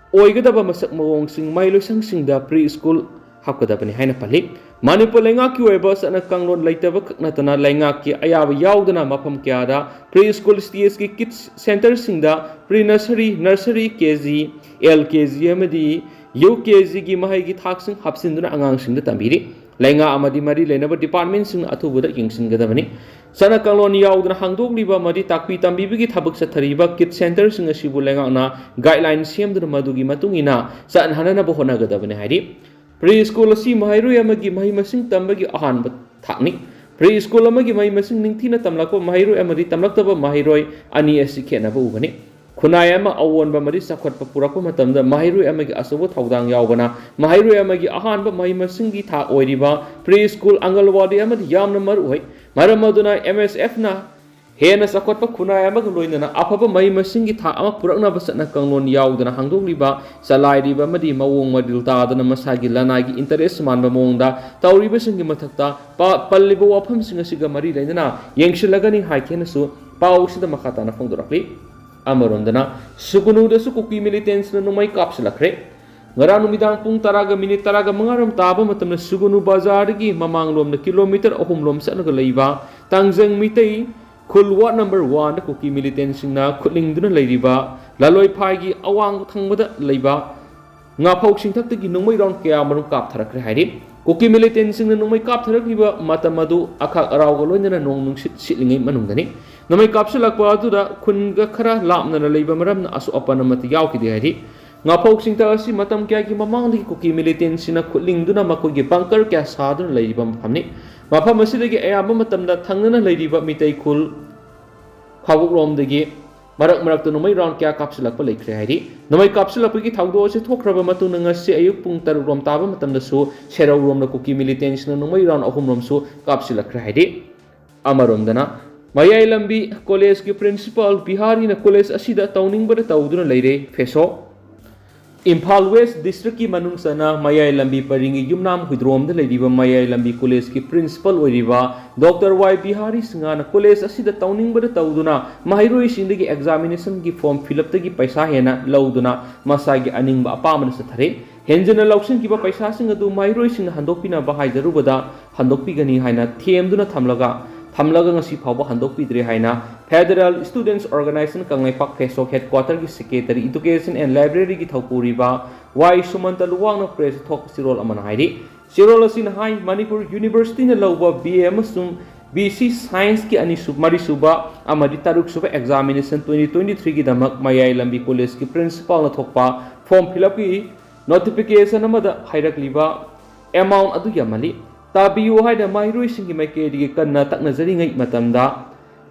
ꯑꯣꯏꯒꯗꯕ ꯃꯁꯛ ꯃꯑꯣꯡꯁꯤꯡ ꯃꯍꯩꯂꯣꯏꯁꯪꯁꯤꯡꯗ pre school ꯍꯥꯞꯀꯗꯕꯅꯤ ꯍꯥꯏꯅ ꯄꯜꯂꯤ꯫ ꯃꯅꯤꯄꯨꯔ ꯂꯩꯉꯥꯛꯀꯤ ꯑꯣꯏꯕ ꯆꯠꯅ ꯀꯥꯡꯂꯣꯟ ꯂꯩꯇꯕ ꯈꯛ ꯅꯠꯇꯅ ꯂꯩꯉꯥꯛꯀꯤ ꯑꯌꯥꯕ ꯌꯥꯎꯗꯅ ꯃꯐꯝ ꯀꯌꯥꯗ pre school stage ꯀꯤ kids centre ꯁꯤꯡꯗ pre nursery, nursery, K G, L K G ꯑꯃꯗꯤ U K G ꯒꯤ ꯃꯍꯩꯒꯤ ꯊꯥꯛꯁꯤꯡ ꯍꯥꯞꯆꯤꯟꯗꯨꯅ ꯑꯉꯥꯡꯁꯤꯡꯗ ꯇꯝꯕꯤꯔꯤ꯫ ꯂꯩꯉꯥꯛ ꯑꯃꯗꯤ ꯃꯔꯤ ꯂꯩꯅꯕ department ꯁꯤꯡꯅ ꯑꯊꯨꯕꯗ ꯌꯦꯡꯁꯤꯟꯒꯗꯕꯅꯤ꯫ ꯆꯠꯅ ꯀꯥꯡꯂꯣꯟ ꯌꯥꯎꯗꯅ ꯍꯥꯡꯗꯣꯛꯂꯤꯕ ꯑꯃꯗꯤ ꯇꯥꯛꯄꯤ ꯇꯝꯕꯤꯕꯒꯤ ꯊꯕꯛ ꯆꯠꯊꯔꯤꯕ kids centre ꯁꯤꯡ ꯑꯁꯤꯕꯨ ꯂꯩꯉꯥꯛꯅ guideline ꯁꯦꯝꯗꯨꯅ ꯃꯗꯨꯒꯤ ꯃꯇꯨꯡ ꯏꯟꯅ ꯆꯠꯅꯍꯟꯅꯕ ꯍꯣꯠꯅꯒꯗꯕꯅꯤ ꯍꯥꯏꯔꯤ꯫ Pre school ꯑꯁꯤ ꯃꯍꯩꯔꯣꯏ ꯑꯃꯒꯤ ꯃꯍꯩ ꯃꯁꯤꯡ ꯇꯝꯕꯒꯤ ꯑꯍꯥꯟꯕ ꯊꯥꯛꯅꯤ꯫ Pre school ꯑꯃꯒꯤ ꯃꯍꯩ ꯃꯁꯤꯡ ꯅꯤꯡꯊꯤꯅ ꯇꯝꯂꯛꯄ ꯃꯍꯩꯔꯣꯏ ꯑꯃꯗꯤ ꯇꯝꯂꯛꯇꯕ ꯃꯍꯩꯔꯣꯏ ꯑꯅꯤ ꯑꯁꯤ ꯈꯦꯠꯅꯕ ꯎꯒꯅꯤ꯫ ꯈꯨꯟꯅꯥꯏ ꯑꯃ ꯑꯑꯣꯟꯕ ꯑꯃꯗꯤ ꯆꯥꯎꯈꯠꯄ ꯄꯨꯔꯛꯄ ꯃꯇꯝꯗ ꯃꯍꯩꯔꯣꯏ ꯑꯃꯒꯤ ꯑꯆꯧꯕ ꯊꯧꯗꯥꯡ ꯌꯥꯎꯕꯅ ꯃꯍꯩꯔꯣꯏ ꯑꯃꯒꯤ ꯑꯍꯥꯟꯕ ꯃꯍꯩ ꯃꯁꯤꯡꯒꯤ ꯊꯥꯛ ꯑꯣꯏꯔꯤꯕ pre school, ꯑꯪꯒꯜꯋꯥꯗꯤ ꯑꯃꯗꯤ ꯌꯥꯝꯅ ꯃꯔꯨ ꯑꯣꯏ꯫ ꯃꯔꯝ ꯑꯗꯨꯅ M S F ꯅ ꯍꯦꯟꯅ ꯆꯥꯎꯈꯠꯄ ꯈꯨꯟꯅꯥꯏ ꯑꯃꯒ ꯂꯣꯏꯅꯅ ꯑꯐꯕ ꯃꯍꯩ ꯃꯁꯤꯡꯒꯤ ꯊꯥꯛ ꯑꯃ ꯄꯨꯔꯛꯅꯕ ꯆꯠꯅ ꯀꯥꯡꯂꯣꯟ ꯌꯥꯎꯗꯅ ꯍꯥꯡꯗꯣꯛꯂꯤꯕ, ꯆꯂꯥꯏꯔꯤꯕ ꯑꯃꯗꯤ ꯃꯑꯣꯡ ꯃꯔꯤꯜ ꯇꯥꯗꯅ ꯃꯁꯥꯒꯤ ꯂꯅꯥꯏꯒꯤ interest ꯃꯥꯟꯕ ꯃꯑꯣꯡꯗ ꯇꯧꯔꯤꯕꯁꯤꯡꯒꯤ ꯃꯊꯛꯇ ꯄ-, ꯄꯜꯂꯤꯕ ꯋꯥꯐꯝꯁꯤꯡ ꯑꯁꯤꯒ ꯃꯔꯤ ꯂꯩꯅꯅ ꯌꯦꯡꯁꯤꯜꯂꯒꯅꯤ ꯍꯥꯏꯈꯤꯅꯁꯨ ꯄꯥꯎ ꯑꯁꯤꯗ ꯃꯈꯥ ꯇꯥꯅ ꯐꯣꯡꯗꯣꯔꯛꯂꯤ꯫ ꯑꯃꯔꯣꯝꯗꯅ ꯁꯨꯒꯅꯨꯗꯁꯨ ꯀꯨꯀꯤ militants ꯅ ꯅꯣꯡꯃꯩ ꯀꯥꯞꯁꯤꯜꯂꯛꯈ꯭ꯔꯦ꯫ ꯉꯔꯥꯡ ꯅꯨꯃꯤꯗꯥꯡ ꯄꯨꯡ ꯇꯔꯥꯒ ꯃꯤꯅꯤꯠ ꯇꯔꯥꯒ ꯃꯉꯥ ꯔꯣꯝ ꯇꯥꯕ ꯃꯇꯝꯗ ꯁꯨꯒꯅꯨ ꯕꯖꯥꯔꯗꯒꯤ ꯃꯃꯥꯡꯂꯣꯝꯗ kilometre ꯑꯍꯨꯝ ꯂꯣꯝ ꯆꯠꯂꯒ ꯂꯩꯕ ꯇꯥꯡꯖꯪ ꯃꯤꯇꯩ ꯈꯨꯜ ward number one ꯗ ꯀꯨꯀꯤ militants ꯁꯤꯡꯅ ꯈꯨꯠꯂꯤꯡꯗꯨꯅ ꯂꯩꯔꯤꯕ ꯂꯥꯂꯣꯏꯐꯥꯏꯒꯤ ꯑꯋꯥꯡ ꯊꯪꯕꯗ ꯂꯩꯕ ꯉꯥꯐꯧ ꯆꯤꯡꯊꯛꯇꯒꯤ ꯅꯣꯡꯃꯩ round ꯀꯌꯥ ꯃꯔꯨꯝ ꯀꯥꯞꯊꯔꯛꯈ꯭ꯔꯦ ꯍꯥꯏꯔꯤ꯫ ꯀꯨꯀꯤ militants ꯁꯤꯡꯅ ꯅꯣꯡꯃꯩ ꯀꯥꯞꯊꯔꯛꯂꯤꯕ ꯃꯇꯝ ꯑꯗꯨ ꯑꯈꯥꯛ ꯑꯔꯥꯎꯒ ꯂꯣꯏꯅꯅ ꯅꯣꯡ ꯅꯨꯡꯁꯤꯠ ꯁꯤꯠꯂꯤꯉꯩ ꯃꯅꯨꯡꯗꯅꯤ꯫ ꯅꯣꯡꯃꯩ ꯀꯥꯞꯁꯤꯜꯂꯛꯄ ꯑꯗꯨꯗ ꯈꯨꯟꯒ ꯈꯔ ꯂꯥꯞꯅꯅ ꯂꯩꯕ ꯃꯔꯝꯅ ꯑꯁꯣꯛ ꯑꯄꯟ ꯑꯃꯠꯇ ꯌꯥꯎꯈꯤꯗꯦ ꯍꯥꯏꯔꯤ꯫ ꯉꯥꯐꯧ ꯆꯤꯡꯊꯛ ꯑꯁꯤ ꯃꯇꯝ ꯀꯌꯥꯒꯤ ꯃꯃꯥꯡꯗꯒꯤ ꯀꯨꯀꯤ militants ꯁꯤꯡꯅ ꯈꯨꯠꯂꯤꯡꯗꯨꯅ ꯃꯈꯣꯏꯒꯤ bunker ꯀꯌꯥ ꯁꯥꯗꯨꯅ ꯂꯩꯔꯤꯕ ꯃꯐꯝꯅꯤ꯫ ꯃꯐꯝ ꯑꯁꯤꯗꯒꯤ ꯑꯌꯥꯝꯕ ꯃꯇꯝꯗ ꯊꯪꯅꯅ ꯂꯩꯔꯤꯕ ꯃꯤꯇꯩ ꯈꯨꯜ ꯈꯥꯎꯕꯣꯛꯂꯣꯝꯗꯒꯤ ꯃꯔꯛ ꯃꯔꯛꯇ ꯅꯣꯡꯃꯩ ꯔꯥꯎꯟ ꯀꯌꯥ ꯀꯥꯞꯁꯤꯜꯂꯛꯄ ꯂꯩꯈ꯭ꯔꯦ ꯍꯥꯏꯔꯤ꯫ ꯅꯣꯡꯃꯩ ꯀꯥꯞꯁꯤꯜꯂꯛꯄꯒꯤ ꯊꯧꯗꯣꯛ ꯑꯁꯤ ꯊꯣꯛꯈ꯭ꯔꯕ ꯃꯇꯨꯡꯗ ꯉꯁꯤ ꯑꯌꯨꯛ ꯄꯨꯡ ꯇꯔꯨꯛ ꯔꯣꯝ ꯇꯥꯕ ꯃꯇꯝꯗꯁꯨ ꯁꯦꯔꯧꯔꯣꯝꯗ ꯀꯨꯀꯤ ꯃꯤꯂꯤꯇꯦꯟꯁꯤꯡꯅ ꯅꯣꯡꯃꯩ ꯔꯥꯎꯟ ꯑꯍꯨꯝ ꯔꯣꯝꯁꯨ ꯀꯥꯞꯁꯤꯜꯂꯛꯈ꯭ꯔꯦ ꯍꯥꯏꯔꯤ꯫ ꯑꯃꯔꯣꯝꯗꯅ ꯃꯌꯥꯏ ꯂꯝꯕꯤ ꯀꯣꯂꯦꯖꯀꯤ ꯄ꯭ꯔꯤꯟꯁꯤꯄꯥꯜ ꯕꯤꯍꯥꯔꯤꯅ ꯀꯣꯂꯦꯖ ꯑꯁꯤꯗ ꯇꯧꯅꯤꯡꯕꯗ ꯇꯧꯗꯨꯅ ꯂꯩꯔꯦ ꯐꯦꯁꯣꯛ꯫ ꯏꯝꯐꯥꯜ ꯋꯦꯁ ꯗꯤꯁꯇ꯭ꯔꯤꯛꯀꯤ ꯃꯅꯨꯡ ꯆꯟꯅ ꯃꯌꯥꯏ ꯂꯝꯕꯤ ꯄꯔꯤꯡꯒꯤ ꯌꯨꯝꯅꯥꯝ ꯍꯨꯏꯗ꯭ꯔꯣꯝꯗ ꯂꯩꯔꯤꯕ ꯃꯌꯥꯏ ꯂꯝꯕꯤ ꯀꯣꯂꯦꯖꯀꯤ ꯄ꯭ꯔꯤꯟꯁꯤꯄꯥꯜ ꯑꯣꯏꯔꯤꯕ ꯗꯣꯛꯇꯔ ꯋꯥꯏ ꯕꯤꯍꯥꯔꯤ ꯁꯤꯡꯍꯅ ꯀꯣꯂꯦꯖ ꯑꯁꯤꯗ ꯇꯧꯅꯤꯡꯕꯗ ꯇꯧꯗꯨꯅ ꯃꯍꯩꯔꯣꯏꯁꯤꯡꯗꯒꯤ ꯑꯦꯛꯖꯥꯃꯤꯅꯦꯁꯟꯒꯤ ꯐꯣꯔꯝ ꯐꯤꯜ ꯑꯞꯇꯒꯤ ꯄꯩꯁꯥ ꯍꯦꯟꯅ ꯂꯧꯗꯨꯅ ꯃꯁꯥꯒꯤ ꯑꯅꯤꯡꯕ ꯑꯄꯥꯝꯕꯅ ꯆꯠꯊꯔꯦ꯫ ꯍꯦꯟꯖꯤꯟꯅ ꯂꯧꯁꯤꯟꯈꯤꯕ ꯄꯩꯁꯥꯁꯤꯡ ꯑꯗꯨ ꯃꯍꯩꯔꯣꯏꯁꯤꯡꯅ ꯍꯟꯗꯣꯛꯄꯤꯅꯕ ꯍꯥꯏꯖꯔꯨꯕꯗ ꯍꯟꯗꯣꯛꯄꯤꯒꯅꯤ ꯍꯥꯏꯅ ꯊꯦꯝꯗꯨꯅ ꯊꯝꯂꯒ ꯊꯝꯂꯒ ꯉꯁꯤ ꯐꯥꯎꯕ ꯍꯟꯗꯣꯛꯄꯤꯗ꯭ꯔꯦ ꯍꯥꯏꯅ Federal Students Organization Kangleipak FESOK ꯍꯦꯗꯀ꯭ꯋꯥꯇꯔꯒꯤ ꯁꯦꯀ꯭ꯔꯦꯇꯔꯤ ꯏꯗꯨꯀꯦꯁꯟ ꯑꯦꯟ ꯂꯥꯏꯕ꯭ꯔꯦꯔꯤꯒꯤ ꯊꯧꯄꯨꯔꯤꯕ ꯋꯥꯏ ꯁꯨꯃꯟꯇ ꯂꯨꯋꯥꯡꯅ ꯄ꯭ꯔꯦꯁꯇ ꯊꯣꯛꯄ ꯆꯦꯔꯣꯜ ꯑꯃꯅ ꯍꯥꯏꯔꯤ꯫ ꯆꯦꯔꯣꯜ ꯑꯁꯤꯅ ꯍꯥꯏ, ꯃꯅꯤꯄꯨꯔ ꯌꯨꯅꯤꯚꯔꯁꯤꯇꯤꯅ ꯂꯧꯕ ꯕꯤ ꯑꯦ ꯑꯃꯁꯨꯡ ꯕꯤ ꯁꯤ ꯁꯥꯏꯟꯁꯀꯤ ꯑꯅꯤꯁꯨ-, ꯃꯔꯤꯁꯨꯕ ꯑꯃꯗꯤ ꯇꯔꯨꯛꯁꯨꯕ ꯑꯦꯛꯖꯥꯃꯤꯅꯦꯁꯟ ꯇ꯭ꯋꯦꯟꯇꯤ ꯇ꯭ꯋꯦꯟꯇꯤ ꯊ꯭ꯔꯤꯒꯤꯗꯃꯛ ꯃꯌꯥꯏ ꯂꯝꯕꯤ ꯀꯣꯂꯦꯖꯀꯤ ꯄ꯭ꯔꯤꯟꯁꯤꯄꯥꯜꯅ ꯊꯣꯛꯄ ꯐꯣꯔꯝ ꯐꯤꯜ ꯑꯞꯀꯤ ꯅꯣꯇꯤꯐꯤꯀꯦꯁꯟ ꯑꯃꯗ ꯍꯥꯏꯔꯛꯂꯤꯕ ꯑꯦꯃꯥꯎꯟ ꯑꯗꯨ ꯌꯥꯝꯃꯜꯂꯤ꯫ ꯇꯥꯕꯤꯌꯨ ꯍꯥꯏꯅ ꯃꯍꯩꯔꯣꯏꯁꯤꯡꯒꯤ ꯃꯥꯏꯀꯩꯗꯒꯤ ꯀꯟꯅ ꯇꯛꯅꯖꯔꯤꯉꯩ ꯃꯇꯝꯗ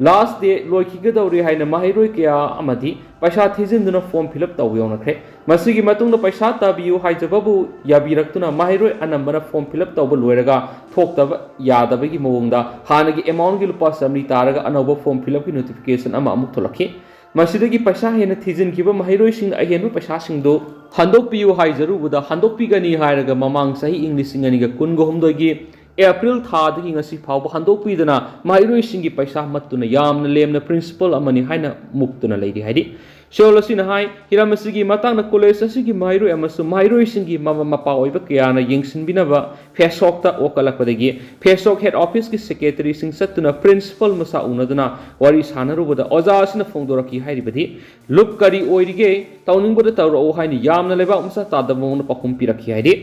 ꯂꯥꯁ ꯗꯦ ꯂꯣꯏꯈꯤꯒꯗꯧꯔꯦ ꯍꯥꯏꯅ ꯃꯍꯩꯔꯣꯏ ꯀꯌꯥ ꯑꯃꯗꯤ ꯄꯩꯁꯥ ꯊꯤꯖꯤꯟꯗꯨꯅ ꯐꯣꯔꯝ ꯐꯤꯜ ꯑꯞ ꯇꯧꯕ ꯌꯥꯎꯅꯈ꯭ꯔꯦ꯫ ꯃꯁꯤꯒꯤ ꯃꯇꯨꯡꯗ ꯄꯩꯁꯥ ꯇꯥꯕꯤꯌꯨ ꯍꯥꯏꯖꯕꯕꯨ ꯌꯥꯕꯤꯔꯛꯇꯨꯅ ꯃꯍꯩꯔꯣꯏ ꯑꯅꯝꯕꯅ ꯐꯣꯔꯝ ꯐꯤꯜ ꯑꯞ ꯇꯧꯕ ꯂꯣꯏꯔꯒ ꯊꯣꯛꯇꯕ ꯌꯥꯗꯕꯒꯤ ꯃꯑꯣꯡꯗ ꯍꯥꯟꯅꯒꯤ ꯑꯦꯃꯥꯎꯟꯒꯤ ꯂꯨꯄꯥ ꯆꯥꯃꯔꯤ ꯇꯥꯔꯒ ꯑꯅꯧꯕ ꯐꯣꯔꯝ ꯐꯤꯜ ꯑꯞꯀꯤ ꯅꯣꯇꯤꯐꯤꯀꯦꯁꯟ ꯑꯃ ꯑꯃꯨꯛ ꯊꯣꯛꯂꯛꯈꯤ꯫ ꯃꯁꯤꯗꯒꯤ ꯄꯩꯁꯥ ꯍꯦꯟꯅ ꯊꯤꯖꯤꯟꯈꯤꯕ ꯃꯍꯩꯔꯣꯏꯁꯤꯡꯅ ꯑꯍꯦꯟꯕ ꯄꯩꯁꯥꯁꯤꯡꯗꯨ ꯍꯟꯗꯣꯛꯄꯤꯌꯨ ꯍꯥꯏꯖꯔꯨꯕꯗ ꯍꯟꯗꯣꯛꯄꯤꯒꯅꯤ ꯍꯥꯏꯔꯒ ꯃꯃꯥꯡ ꯆꯍꯤ ꯏꯪ ꯂꯤꯁꯤꯡ ꯑꯅꯤꯒ ꯀꯨꯟꯒ ꯍꯨꯝꯗꯣꯏꯒꯤ ꯑꯦꯄ꯭ꯔꯤꯜ ꯊꯥꯗꯒꯤ ꯉꯁꯤ ꯐꯥꯎꯕ ꯍꯟꯗꯣꯛꯄꯤꯗꯅ ꯃꯍꯩꯔꯣꯏꯁꯤꯡꯒꯤ ꯄꯩꯁꯥ ꯃꯠꯇꯨꯅ ꯌꯥꯝꯅ ꯂꯦꯝꯅ ꯄ꯭ꯔꯤꯟꯁꯤꯄꯜ ꯑꯃꯅꯤ ꯍꯥꯏꯅ ꯃꯨꯛꯇꯨꯅ ꯂꯩꯔꯤ ꯍꯥꯏꯔꯤ꯫ ꯁꯤꯑꯣꯜ ꯑꯁꯤꯅ ꯍꯥꯏ, ꯍꯤꯔꯝ ꯑꯁꯤꯒꯤ ꯃꯇꯥꯡꯗ ꯀꯣꯂꯦꯖ ꯑꯁꯤꯒꯤ ꯃꯍꯩꯔꯣꯏ ꯑꯃꯁꯨꯡ ꯃꯍꯩꯔꯣꯏꯁꯤꯡꯒꯤ ꯃꯃꯥ ꯃꯄꯥ ꯑꯣꯏꯕ ꯀꯌꯥꯅ ꯌꯦꯡꯁꯤꯟꯕꯤꯅꯕ ꯐꯦꯁꯣꯛꯇ ꯋꯥꯀꯠꯂꯛꯄꯗꯒꯤ ꯐꯦꯁꯣꯛ ꯍꯦꯗ ꯑꯣꯐꯤꯁꯀꯤ ꯁꯦꯀ꯭ꯔꯦꯇꯔꯤꯁꯤꯡ ꯆꯠꯇꯨꯅ ꯄ꯭ꯔꯤꯟꯁꯤꯄꯜ ꯃꯁꯥ ꯎꯅꯗꯨꯅ ꯋꯥꯔꯤ ꯁꯥꯟꯅꯔꯨꯕꯗ ꯑꯣꯖꯥ ꯑꯁꯤꯅ ꯐꯣꯡꯗꯣꯔꯛꯈꯤ ꯍꯥꯏꯔꯤꯕꯗꯤ, "ꯂꯨꯞ ꯀꯔꯤ ꯑꯣꯏꯔꯤꯒꯦ? ꯇꯧꯅꯤꯡꯕꯗ ꯇꯧꯔꯛꯎ" ꯍꯥꯏꯅ ꯌꯥꯝꯅ ꯂꯩꯕꯥꯛ ꯃꯆꯥ ꯇꯥꯗꯕ ꯃꯑꯣꯡꯗ ꯄꯥꯎꯈꯨꯝ ꯄꯤꯔꯛꯈꯤ ꯍꯥꯏꯔꯤ꯫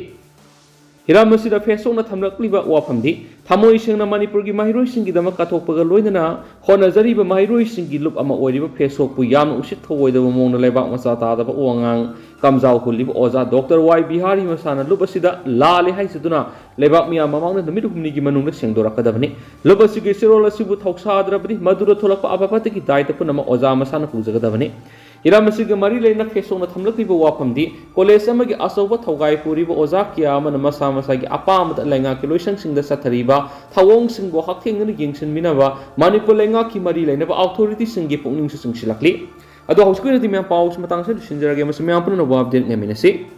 ꯍꯤꯔꯝ ꯑꯁꯤꯗ ꯐꯦꯁꯣꯛꯅ ꯊꯝꯂꯛꯂꯤꯕ ꯋꯥꯐꯝꯗꯤ, ꯊꯃꯣꯏ ꯁꯦꯡꯅ ꯃꯅꯤꯄꯨꯔꯒꯤ ꯃꯍꯩꯔꯣꯏꯁꯤꯡꯒꯤꯗꯃꯛ ꯀꯠꯊꯣꯛꯄꯒ ꯂꯣꯏꯅꯅ ꯍꯣꯠꯅꯖꯔꯤꯕ ꯃꯍꯩꯔꯣꯏꯁꯤꯡꯒꯤ ꯂꯨꯞ ꯑꯃ ꯑꯣꯏꯔꯤꯕ ꯐꯦꯁꯣꯛꯄꯨ ꯌꯥꯝꯅ ꯎꯁꯤꯠ ꯊꯧꯑꯣꯏꯗꯕ ꯃꯑꯣꯡꯗ ꯂꯩꯕꯥꯛ ꯃꯆꯥ ꯇꯥꯗꯕ ꯋꯥꯉꯥꯡ ꯀꯝꯖꯥꯎ ꯍꯨꯜꯂꯤꯕ ꯑꯣꯖꯥ ꯗꯣꯛꯇꯔ ꯋꯥꯏ ꯕꯤꯍꯥꯔꯤ ꯃꯁꯥꯅ ꯂꯨꯞ ꯑꯁꯤꯗ ꯂꯥꯜꯂꯦ ꯍꯥꯏꯖꯗꯨꯅ ꯂꯩꯕꯥꯛ ꯃꯤꯌꯥꯝ ꯃꯃꯥꯡꯗ ꯅꯨꯃꯤꯠ ꯍꯨꯝꯅꯤꯒꯤ ꯃꯅꯨꯡꯗ ꯁꯦꯡꯗꯣꯔꯛꯀꯗꯕꯅꯤ꯫ ꯂꯨꯞ ꯑꯁꯤꯒꯤ ꯆꯦꯔꯣꯜ ꯑꯁꯤꯕꯨ ꯊꯧꯁꯥꯗ꯭ꯔꯕꯗꯤ ꯃꯗꯨꯗ ꯊꯣꯛꯂꯛꯄ ꯑꯐ ꯐꯠꯇꯒꯤ ꯗꯥꯏꯇ ꯄꯨꯝꯅꯃꯛ ꯑꯣꯖꯥ ꯃꯁꯥꯅ ꯄꯨꯖꯒꯗꯕꯅꯤ꯫ ꯍꯤꯔꯝ ꯑꯁꯤꯒ ꯃꯔꯤ ꯂꯩꯅ ꯐꯦꯁꯣꯛꯅ ꯊꯝꯂꯛꯂꯤꯕ ꯋꯥꯐꯝꯗꯤ, ꯀꯣꯂꯦꯖ ꯑꯃꯒꯤ ꯑꯆꯧꯕ ꯊꯧꯒꯥꯏ ꯄꯨꯔꯤꯕ ꯑꯣꯖꯥ ꯀꯌꯥ ꯑꯃꯅ ꯃꯁꯥ ꯃꯁꯥꯒꯤ ꯑꯄꯥꯝꯕꯗ ꯂꯩꯉꯥꯛꯀꯤ ꯂꯣꯏꯁꯪꯁꯤꯡꯗ ꯆꯠꯊꯔꯤꯕ ꯊꯧꯑꯣꯡꯁꯤꯡꯕꯨ ꯍꯛꯊꯦꯡꯅꯅ ꯌꯦꯡꯁꯤꯟꯃꯤꯟꯅꯕ ꯃꯅꯤꯄꯨꯔ ꯂꯩꯉꯥꯛꯀꯤ ꯃꯔꯤ ꯂꯩꯅꯕ ꯑꯣꯊꯣꯔꯤꯇꯤꯁꯤꯡꯒꯤ ꯄꯨꯛꯅꯤꯡꯁꯨ ꯆꯤꯡꯁꯤꯜꯂꯛꯂꯤ꯫ ꯑꯗꯣ ꯍꯧꯖꯤꯛꯀꯤ ꯑꯣꯏꯅꯗꯤ ꯃꯌꯥꯝ ꯄꯥꯎꯁꯤ ꯃꯇꯥꯡꯁꯤꯗ ꯂꯣꯏꯁꯤꯟꯖꯔꯒꯦ꯫ ꯃꯁꯤ ꯃꯌꯥꯝ ꯄꯨꯝꯅꯃꯛ ꯑꯞꯗꯦꯠ ꯉꯥꯏꯃꯤꯟꯅꯁꯤ꯫